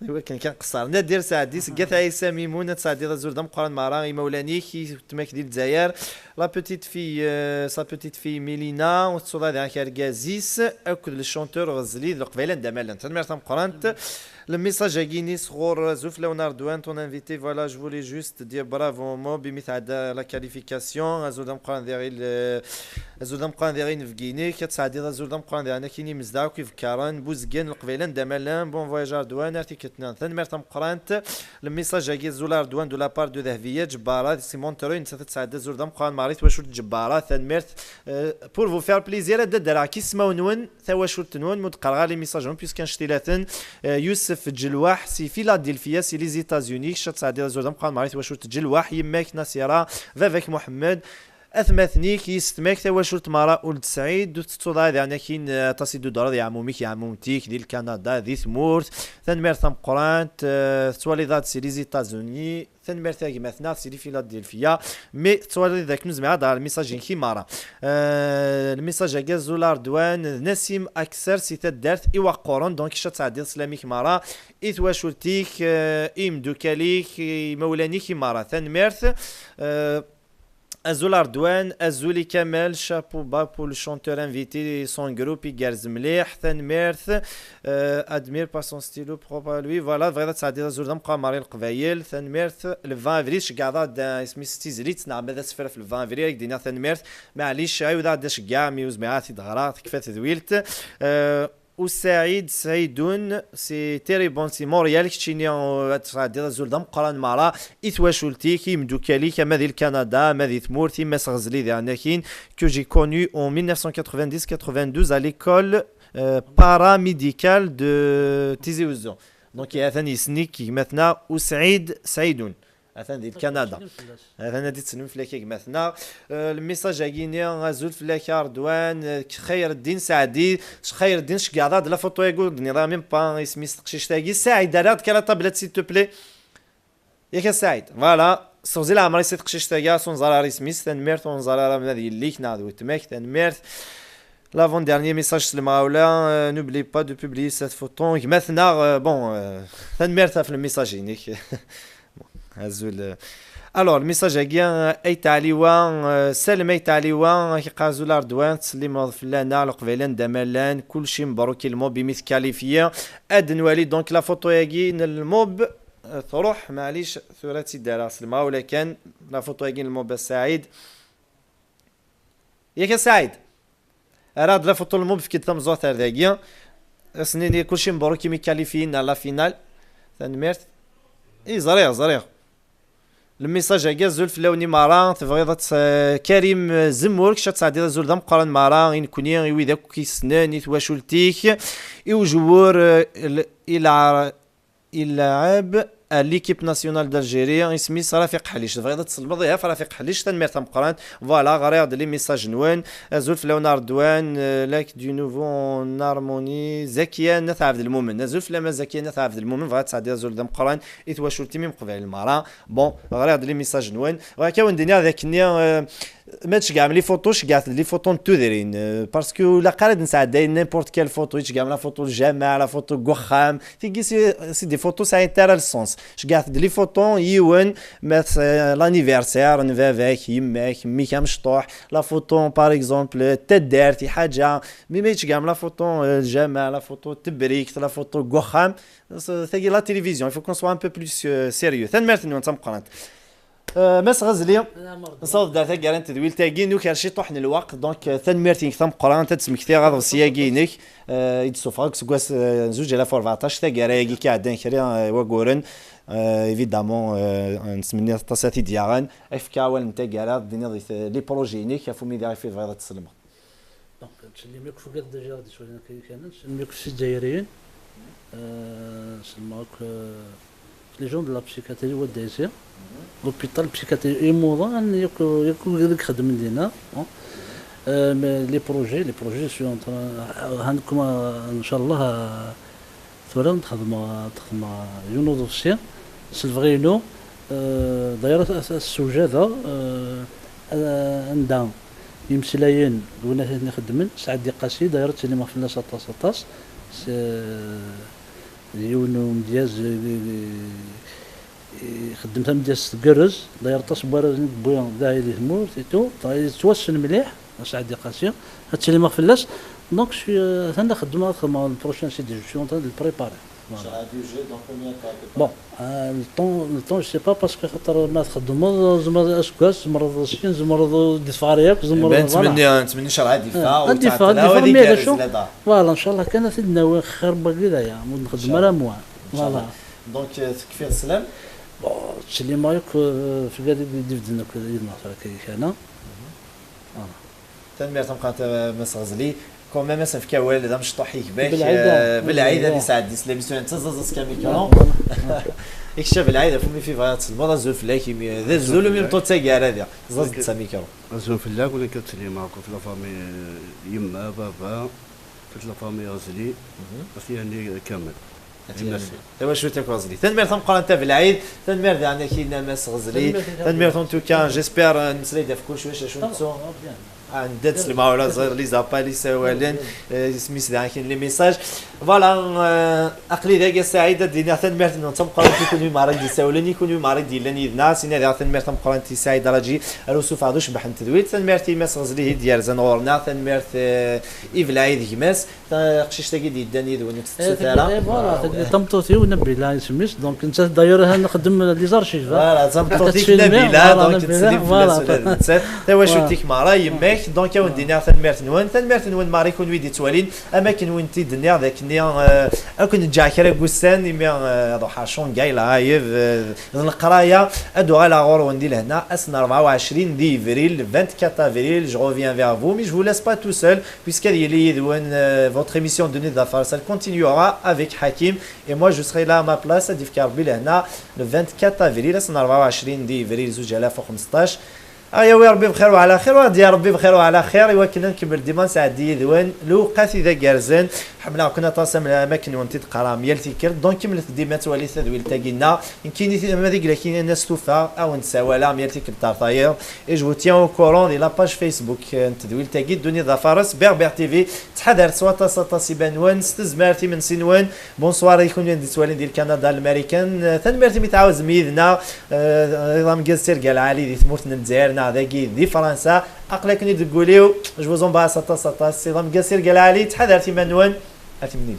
I wakken kan qeṣṣer. Nadir Saɛdi, seg At Ɛisa Mimun, ad tesɛeddiḍ azul d ameqqran meṛṛa, imawlan-ik, i weltma-k di Lezzayer. La petite fille, euh, sa petite fille Milina, ur tettuḍ ad iɛak argaz-is, akked le chanteur Ɣezli d Leqbayel anda ma llan. Tanemmirt tameqqrant. Le message-agi-ni sɣur Zuflawen Ardouane, ton invité, voilà, je voulais juste dire bravo Mob, imi tɛedda la qualification, azul d ameqqran diɣ i le-, azul d ameqqran diɣ i inebgi-inek, ad tesɛeddiḍ azul d ameqqran diɣ akkin imezdaɣ akk ibekkaṛen, Buzgan, Leqbayel anda ma llan, bon voyage Ardouane, ar tikkelt-nniḍen. Tanemmirt tameqqrant. Le message-agi, azul Ardouane de la part de Dehbiya Ǧebbara, si Montreuil, nettat ad tesɛeddi azul d ameqqran meṛṛa i twacult Ǧebbara, tanemmirt. Euh, pour vous faire plaisir, ad d-adreɣ k ismawen-nwen, tawacult-nwen, ma ur d-qqareɣ ara les messages-nwen, puisque annect-ilaten, euh, Yusef Ǧelwaḥ, si Philadelphia, si les États-Unis, kečč ad tesɛeddiḍ azul d ameqqran meṛṛa i twacult Ǧelwaḥ, yemma-k Nasira, baba-k Muḥemmed, atmaten-ik, yessetma-k, tawacult meṛṛa Uld Sɛid, ur tettuḍ ara diɣen akkin, eh, aṭas i d-tudreḍ i ɛmum-ik, i ɛmumti-k, di Lkanada, di tmurt. Tanemmirt tameqqrant, eh, tettwaliḍ-aɣ-d si les États-Unis. Tanemmirt a gma-tneɣ si Philadelphia. Mi tettwaliḍ d akken ur zmireɣ ad ɣreɣ lmissage-inek i meṛṛa. Eh, lmissage-agi azul Ardwan, d Nasim Akser si taddart Iwaqquren. Donc, kečč ad tesɛeddiḍ sslam-ik meṛṛa i twacult-ik, eh, i imdukal-ik, i imawlan-ik i meṛṛa. Tanemmirt. Eh, Azul Ardwan, azul i Kamel, chapeau bas pour le chanteur invité, son groupe igerrez mliḥ, tanemmirt. Euh, admire par son stylo propre à lui, voilà, tebɣiḍ ad tesɛeddiḍ azul d ameqqran meṛṛa i Leqbayel, tanemmirt. Le vingt avril, tceggɛeḍ-aɣ-d, euh, isem-is d tizlit, neɣ ma d asefref le vingt avril, ad k-d-iniɣ tanemmirt. Maɛlic, ɛiwed-aɣ-d aceggeɛ, mi ur zmireɣ ad t-id-ɣreɣ, tekfa tedwilt. Euh, Usaɛid Saɛidun, c'est terrible, c'est Montréal, keččini, uh, ad tesɛeddiḍ azul d ameqqran mara i twacult-ik, i yimeddukal-ik, ama di Lkanada, ama di tmurt, i Mass Ɣezli diɣen akin, que j'ai connu en mille neuf cent quatre-vingt-dix quatre-vingt-douze à l'école, euh, paramédicale de Tizi Ouzou. Donc, atan yessen-ik gma-tneɣ Usaɛid Saɛidun. Atan di Lkanada. Atan ad d-ttsellim fell-ak a gma-tneɣ. Euh, lmisaj-agi-ni, azul fell-ak a Redwan, euh, Xayreddin Saɛdi, Xayreddin, ceggeɛ-aɣ-d la photo-agi ur d-nniḍ ara même pas isem-is teqcict-agi. Saɛid, err-aɣ-d kan la tablette, s'il te plaît. Yak a Saɛid, voilà, seɣzi leɛmer-is i teqcict-agi, s unẓar ara isem-is, tanemmirt, unẓar ara ma d yelli-k neɣ d weltma-k, tanemmirt. L'avant-dernier message s lemɣawla, euh, n'oublie pas de publier cette photo. Gma-tneɣ, euh, bon, euh, tanemmirt ɣef lmisaj-inek. Bon, azul, euh. Alors, lmisaj-agi, euh, Ayt Ɛliwa, euh, Salem Ayt Ɛliwa, ak-iqqar azul a Redwan, ttsellimeḍ fell-aneɣ, Leqbayel anda ma llan, kulci mebruk i lmub imi tekkalifyi. Ad nwali donc la photo-agi n lmub, euh, truḥ, maɛlic, tura ad tt-id-rreɣ s lemɣawla kan, la photo-agi n lmub a Saɛid. Yak a Saɛid, err-aɣ-d la photo n lmub, efk-d tameẓẓuɣt ar dagi. Ad s-nini kulci mebruk imi kalifiyin ar la finale. Tanemmirt. I ẓriɣ, ẓriɣ. Lmisaj-agi, azul fell-awen i meṛṛa, tebɣiḍ ad tt-, Karim Zemur, kečč ad tesɛeddiḍ azul d ameqqran meṛṛa, i nekni, i wid akk i k-ssnen, i twacult-ik, i ujewwur, eh, il-, ilɛar-, ilɛab à l'équipe nationale d'Algérie, isem-is Rafiq Ḥlic. Tebɣiḍ ad tselmeḍ? Ihi ɣef Rafiq Ḥlic, tanemmirt tameqqrant. Voilà, ɣriɣ-d les messages-nwen. Azul fell-awen a Redwan, euh, like du nouveau en harmonie. Zakiya n At Ɛebdelmumen. Azul fell-am a Zakiya n At Ɛebdelmumen, bɣiɣ ad tesɛeddiḍ azul d ameqqran i twacult-im imeqbal lmara. Bon, ɣriɣ-d les messages-nwen. Bɣiɣ kan ad wen-d-iniɣ d akken-nni, euh, ma tceggɛem les photos, ceggɛet-d les photos n tudrin, euh, parce que ur ilaq ara ad nesɛedday n'importe quelle photo, i tceggɛem la photo n ljameɛ, la photo n wexxam, tigi c'est, c'est des photos sɛint ara le sens. Ceggɛet-d les photos n yiwen, ma t-, l'anniversaire n baba-k, yemma-k, mmi-k amecṭuḥ, la photo par exemple taddart, i ḥaǧa, mi ma i tceggɛem la photo, euh, n ljameɛ, la photo n tebrikt, la photo n wexxam, tagi la télévision, il faut qu'on soit un peu plus, euh, sérieux. Tanemmirt-nwen tameqqrant. Euh, Mass Ɣezli, nessaweḍ-d ar taggara n tedwilt-agi, nuker ciṭuḥ n lweqt, donc, euh, tanemmirt-inek tameqqrant, ad d-smektiɣ aḍebsi-agi-inek, euh, i d-ssufɣeɣ seg wass, euh, zuǧ alaf u rbeɛṭac, taggara-agi i iɛeddan kra, euh, waguren, euh, évidemment, euh, nettmenni aṭas ad t-id-yaɣen, ad k-fkeɣ awal n taggara, ad d-tiniḍ i t-, les projets-inek, ɣef umi diɣ i tebɣiḍ ad tselmeḍ. Donc, ttsellim yakk f ugad déjà ɣ-d-iswalin akka kan, ttsellim yakk f Izzayriyen, euh, ttsellim yakk, euh, f les gens de la psychiatrie wa d-aysi, l'hôpital psychiatrie imuḍan yakk, yakk ugad i ixeddmen dinna, hein. Euh, mais les projets, les projets, je suis en train, euh, hankum, euh, inchallah, euh, tura ad xedmeɣ, ad xedmeɣ yiwen uḍebsi s lebɣi-inu, euh, d'ailleurs ad, ad, ad ssewjadeɣ, euh, euh, anda imeslayen d win aten ixeddmen, Saɛdi Qasi, d'ailleurs ttsellimeɣ fell-as aṭas, aṭas, s, euh, d yiwen umedyaz, euh, ixeddem tamedyazt tgerrez, d'ailleurs aṭas n warrazen i d-wwi dahi di tmurt et tout, yettwassen mliḥ. Saɛdi Qasi, ad ttsellimeɣ fell-as. Donc, je suis, euh, atan la xeddmeɣ, ad xedmeɣ le prochain C D, je suis en train de le préparer. Voilà. Bon, euh, le temps, le temps, je sais pas, parce que xaṭer ma txeddmeḍ, tzemreḍ aseggas, tzemreḍ sin, tzemreḍ ur d-yeffeɣ ara yakk, tzemreḍ, voilà. Nettmenni, nettmenni nchallah ad yeffeɣ, ad yeffeɣ, mais d acu? Voilà, nchallah kan ad t-id-nawi xir n wagi d aya, ur nxeddem ara am wa. Voilà. Donc, euh, tekfiḍ sslam? Bon, ttsellimeɣ yakk, euh, f wigad i d-ibedden akk yid-neɣ tura akka. Voilà. Tanemmirt tameqqrant a Mass Ɣezli. Quand même, ad s-nefk awal d amecṭuḥ i gma-k, Belɛid, euh, Belɛid ad isɛeddi s l'émission, netta ẓẓaẓ-as kan mikru. I kečč a Belɛid, ɣef umi tebɣiḍ ad tselmeḍ, azul fell-ak, imi d azul umi neṭṭu d taggara diɣ. Ẓẓaẓ-d s amikru. Azul fell-ak, ula akka ttsellimeɣ akk f la famille, euh, yemma, baba, f la famille Ɣezli, ad t-yerni kamel. Merci. Tawacult akk Ɣezli. Tanemmirt tameqqrant a Belɛid, tanemmirt daɣen akkin a Mass Ɣezli. Tanemmirt en tout cas, j'espère, euh, nmeslay-d ɣef kullec, acu nettu. Ah, nedda-d s lemɣawla, ẓriɣ les appels, isawalen, euh, isem-is daɣen akkin les messages. Voilà, euh, aql-i dagi a Saɛid, ad d-iniɣ tanemmirt-nwen tameqqrant i kunwi merra i d-isawlen, i kunwi merra i d-yellan yid-neɣ, ad s-iniɣ daɣen tanemmirt tameqqrant i Saɛid Raǧi, ar usufeɣ d ucebbeḥ n tedwilt, tanemmirt i Mass Ɣezli i d-yerzan ɣur-neɣ, tanemmirt, euh, i Belɛid gma-s. Taqcict-agi d-yeddan yid-wen ur tt-tettut ara. Eh, voilà, tagi d tameṭṭut-iw, Nabila isem-is, donc nettat d'ailleurs ha nxeddem les archives, hein. Voilà, d tameṭṭut-ik Nabila, donc nettsellim fell-as ula d nettat. Tawacult-ik merra, yemma-k, Donc, ad wen-d-iniɣ tanemmirt-nwen, tanemmirt-nwen merra i kunwi d-ittwalin, am akken wen-t-id-nniɣ d akken, eh, ad ken-ǧǧeɣ kra n wussan, imi, eh, ad ruḥeɣ Shanghai live, eh, d leqraya, ad uɣaleɣ ɣur-wen di lehna, ass n rebɛa u ɛecrin di Yebrir, le vingt-quatre avril, je reviens vers vous, mais je vous laisse pas tout seul, puisqu'ad yili yid-wen, eh, votre émission de Nid Fares, elle continuera avec Hakim, et moi je serai là à ma place, ad yefk Rebbi lehna, le vingt-quatre avril, ass n rebɛa u ɛecrin di Yebrir, zuǧ alaf u xmesṭac. Ayawi Rebbi bxir wa ɛla xir, wa d-ya Rebbi bxir wa ɛla xir, i wakken ad nkemmel dima nesɛeddi yid-wen lewqat i d agerzen. Ḥemmleɣ-ken aṭas am, am akken wen-t-id-qqareɣ am yal tikkelt. Donc, kemmlet dima ad twalit tadwilt-agi-nneɣ. Nekkini ti-, ma d iglakin-nni s tufa, ad wen-d-ssawaleɣ am yal tikkelt ar tayeḍ. Et je vous tiens au courant di la page Facebook, euh, n tedwilt-agi, Ddunit d Afares, Berbère T V. Ttḥadaret s waṭas, aṭas iman-nwen, s tezmert imensi-nwen. Bonsoir i kunwi d-ittwalin di Lkanada, Lmarikan. Eh, tanemmirt imi tɛawzem yid-neɣ. Eh, iḍ ameggaz tirga lɛali di tmurt n Lezzayer neɣ dagi di Fransa. Aql-aken-id deg wul-iw. Je vous embrasse aṭas, aṭas. Iḍ ameggaz tirga lɛali. Ttḥadaret iman-nwen. Ar timlilit.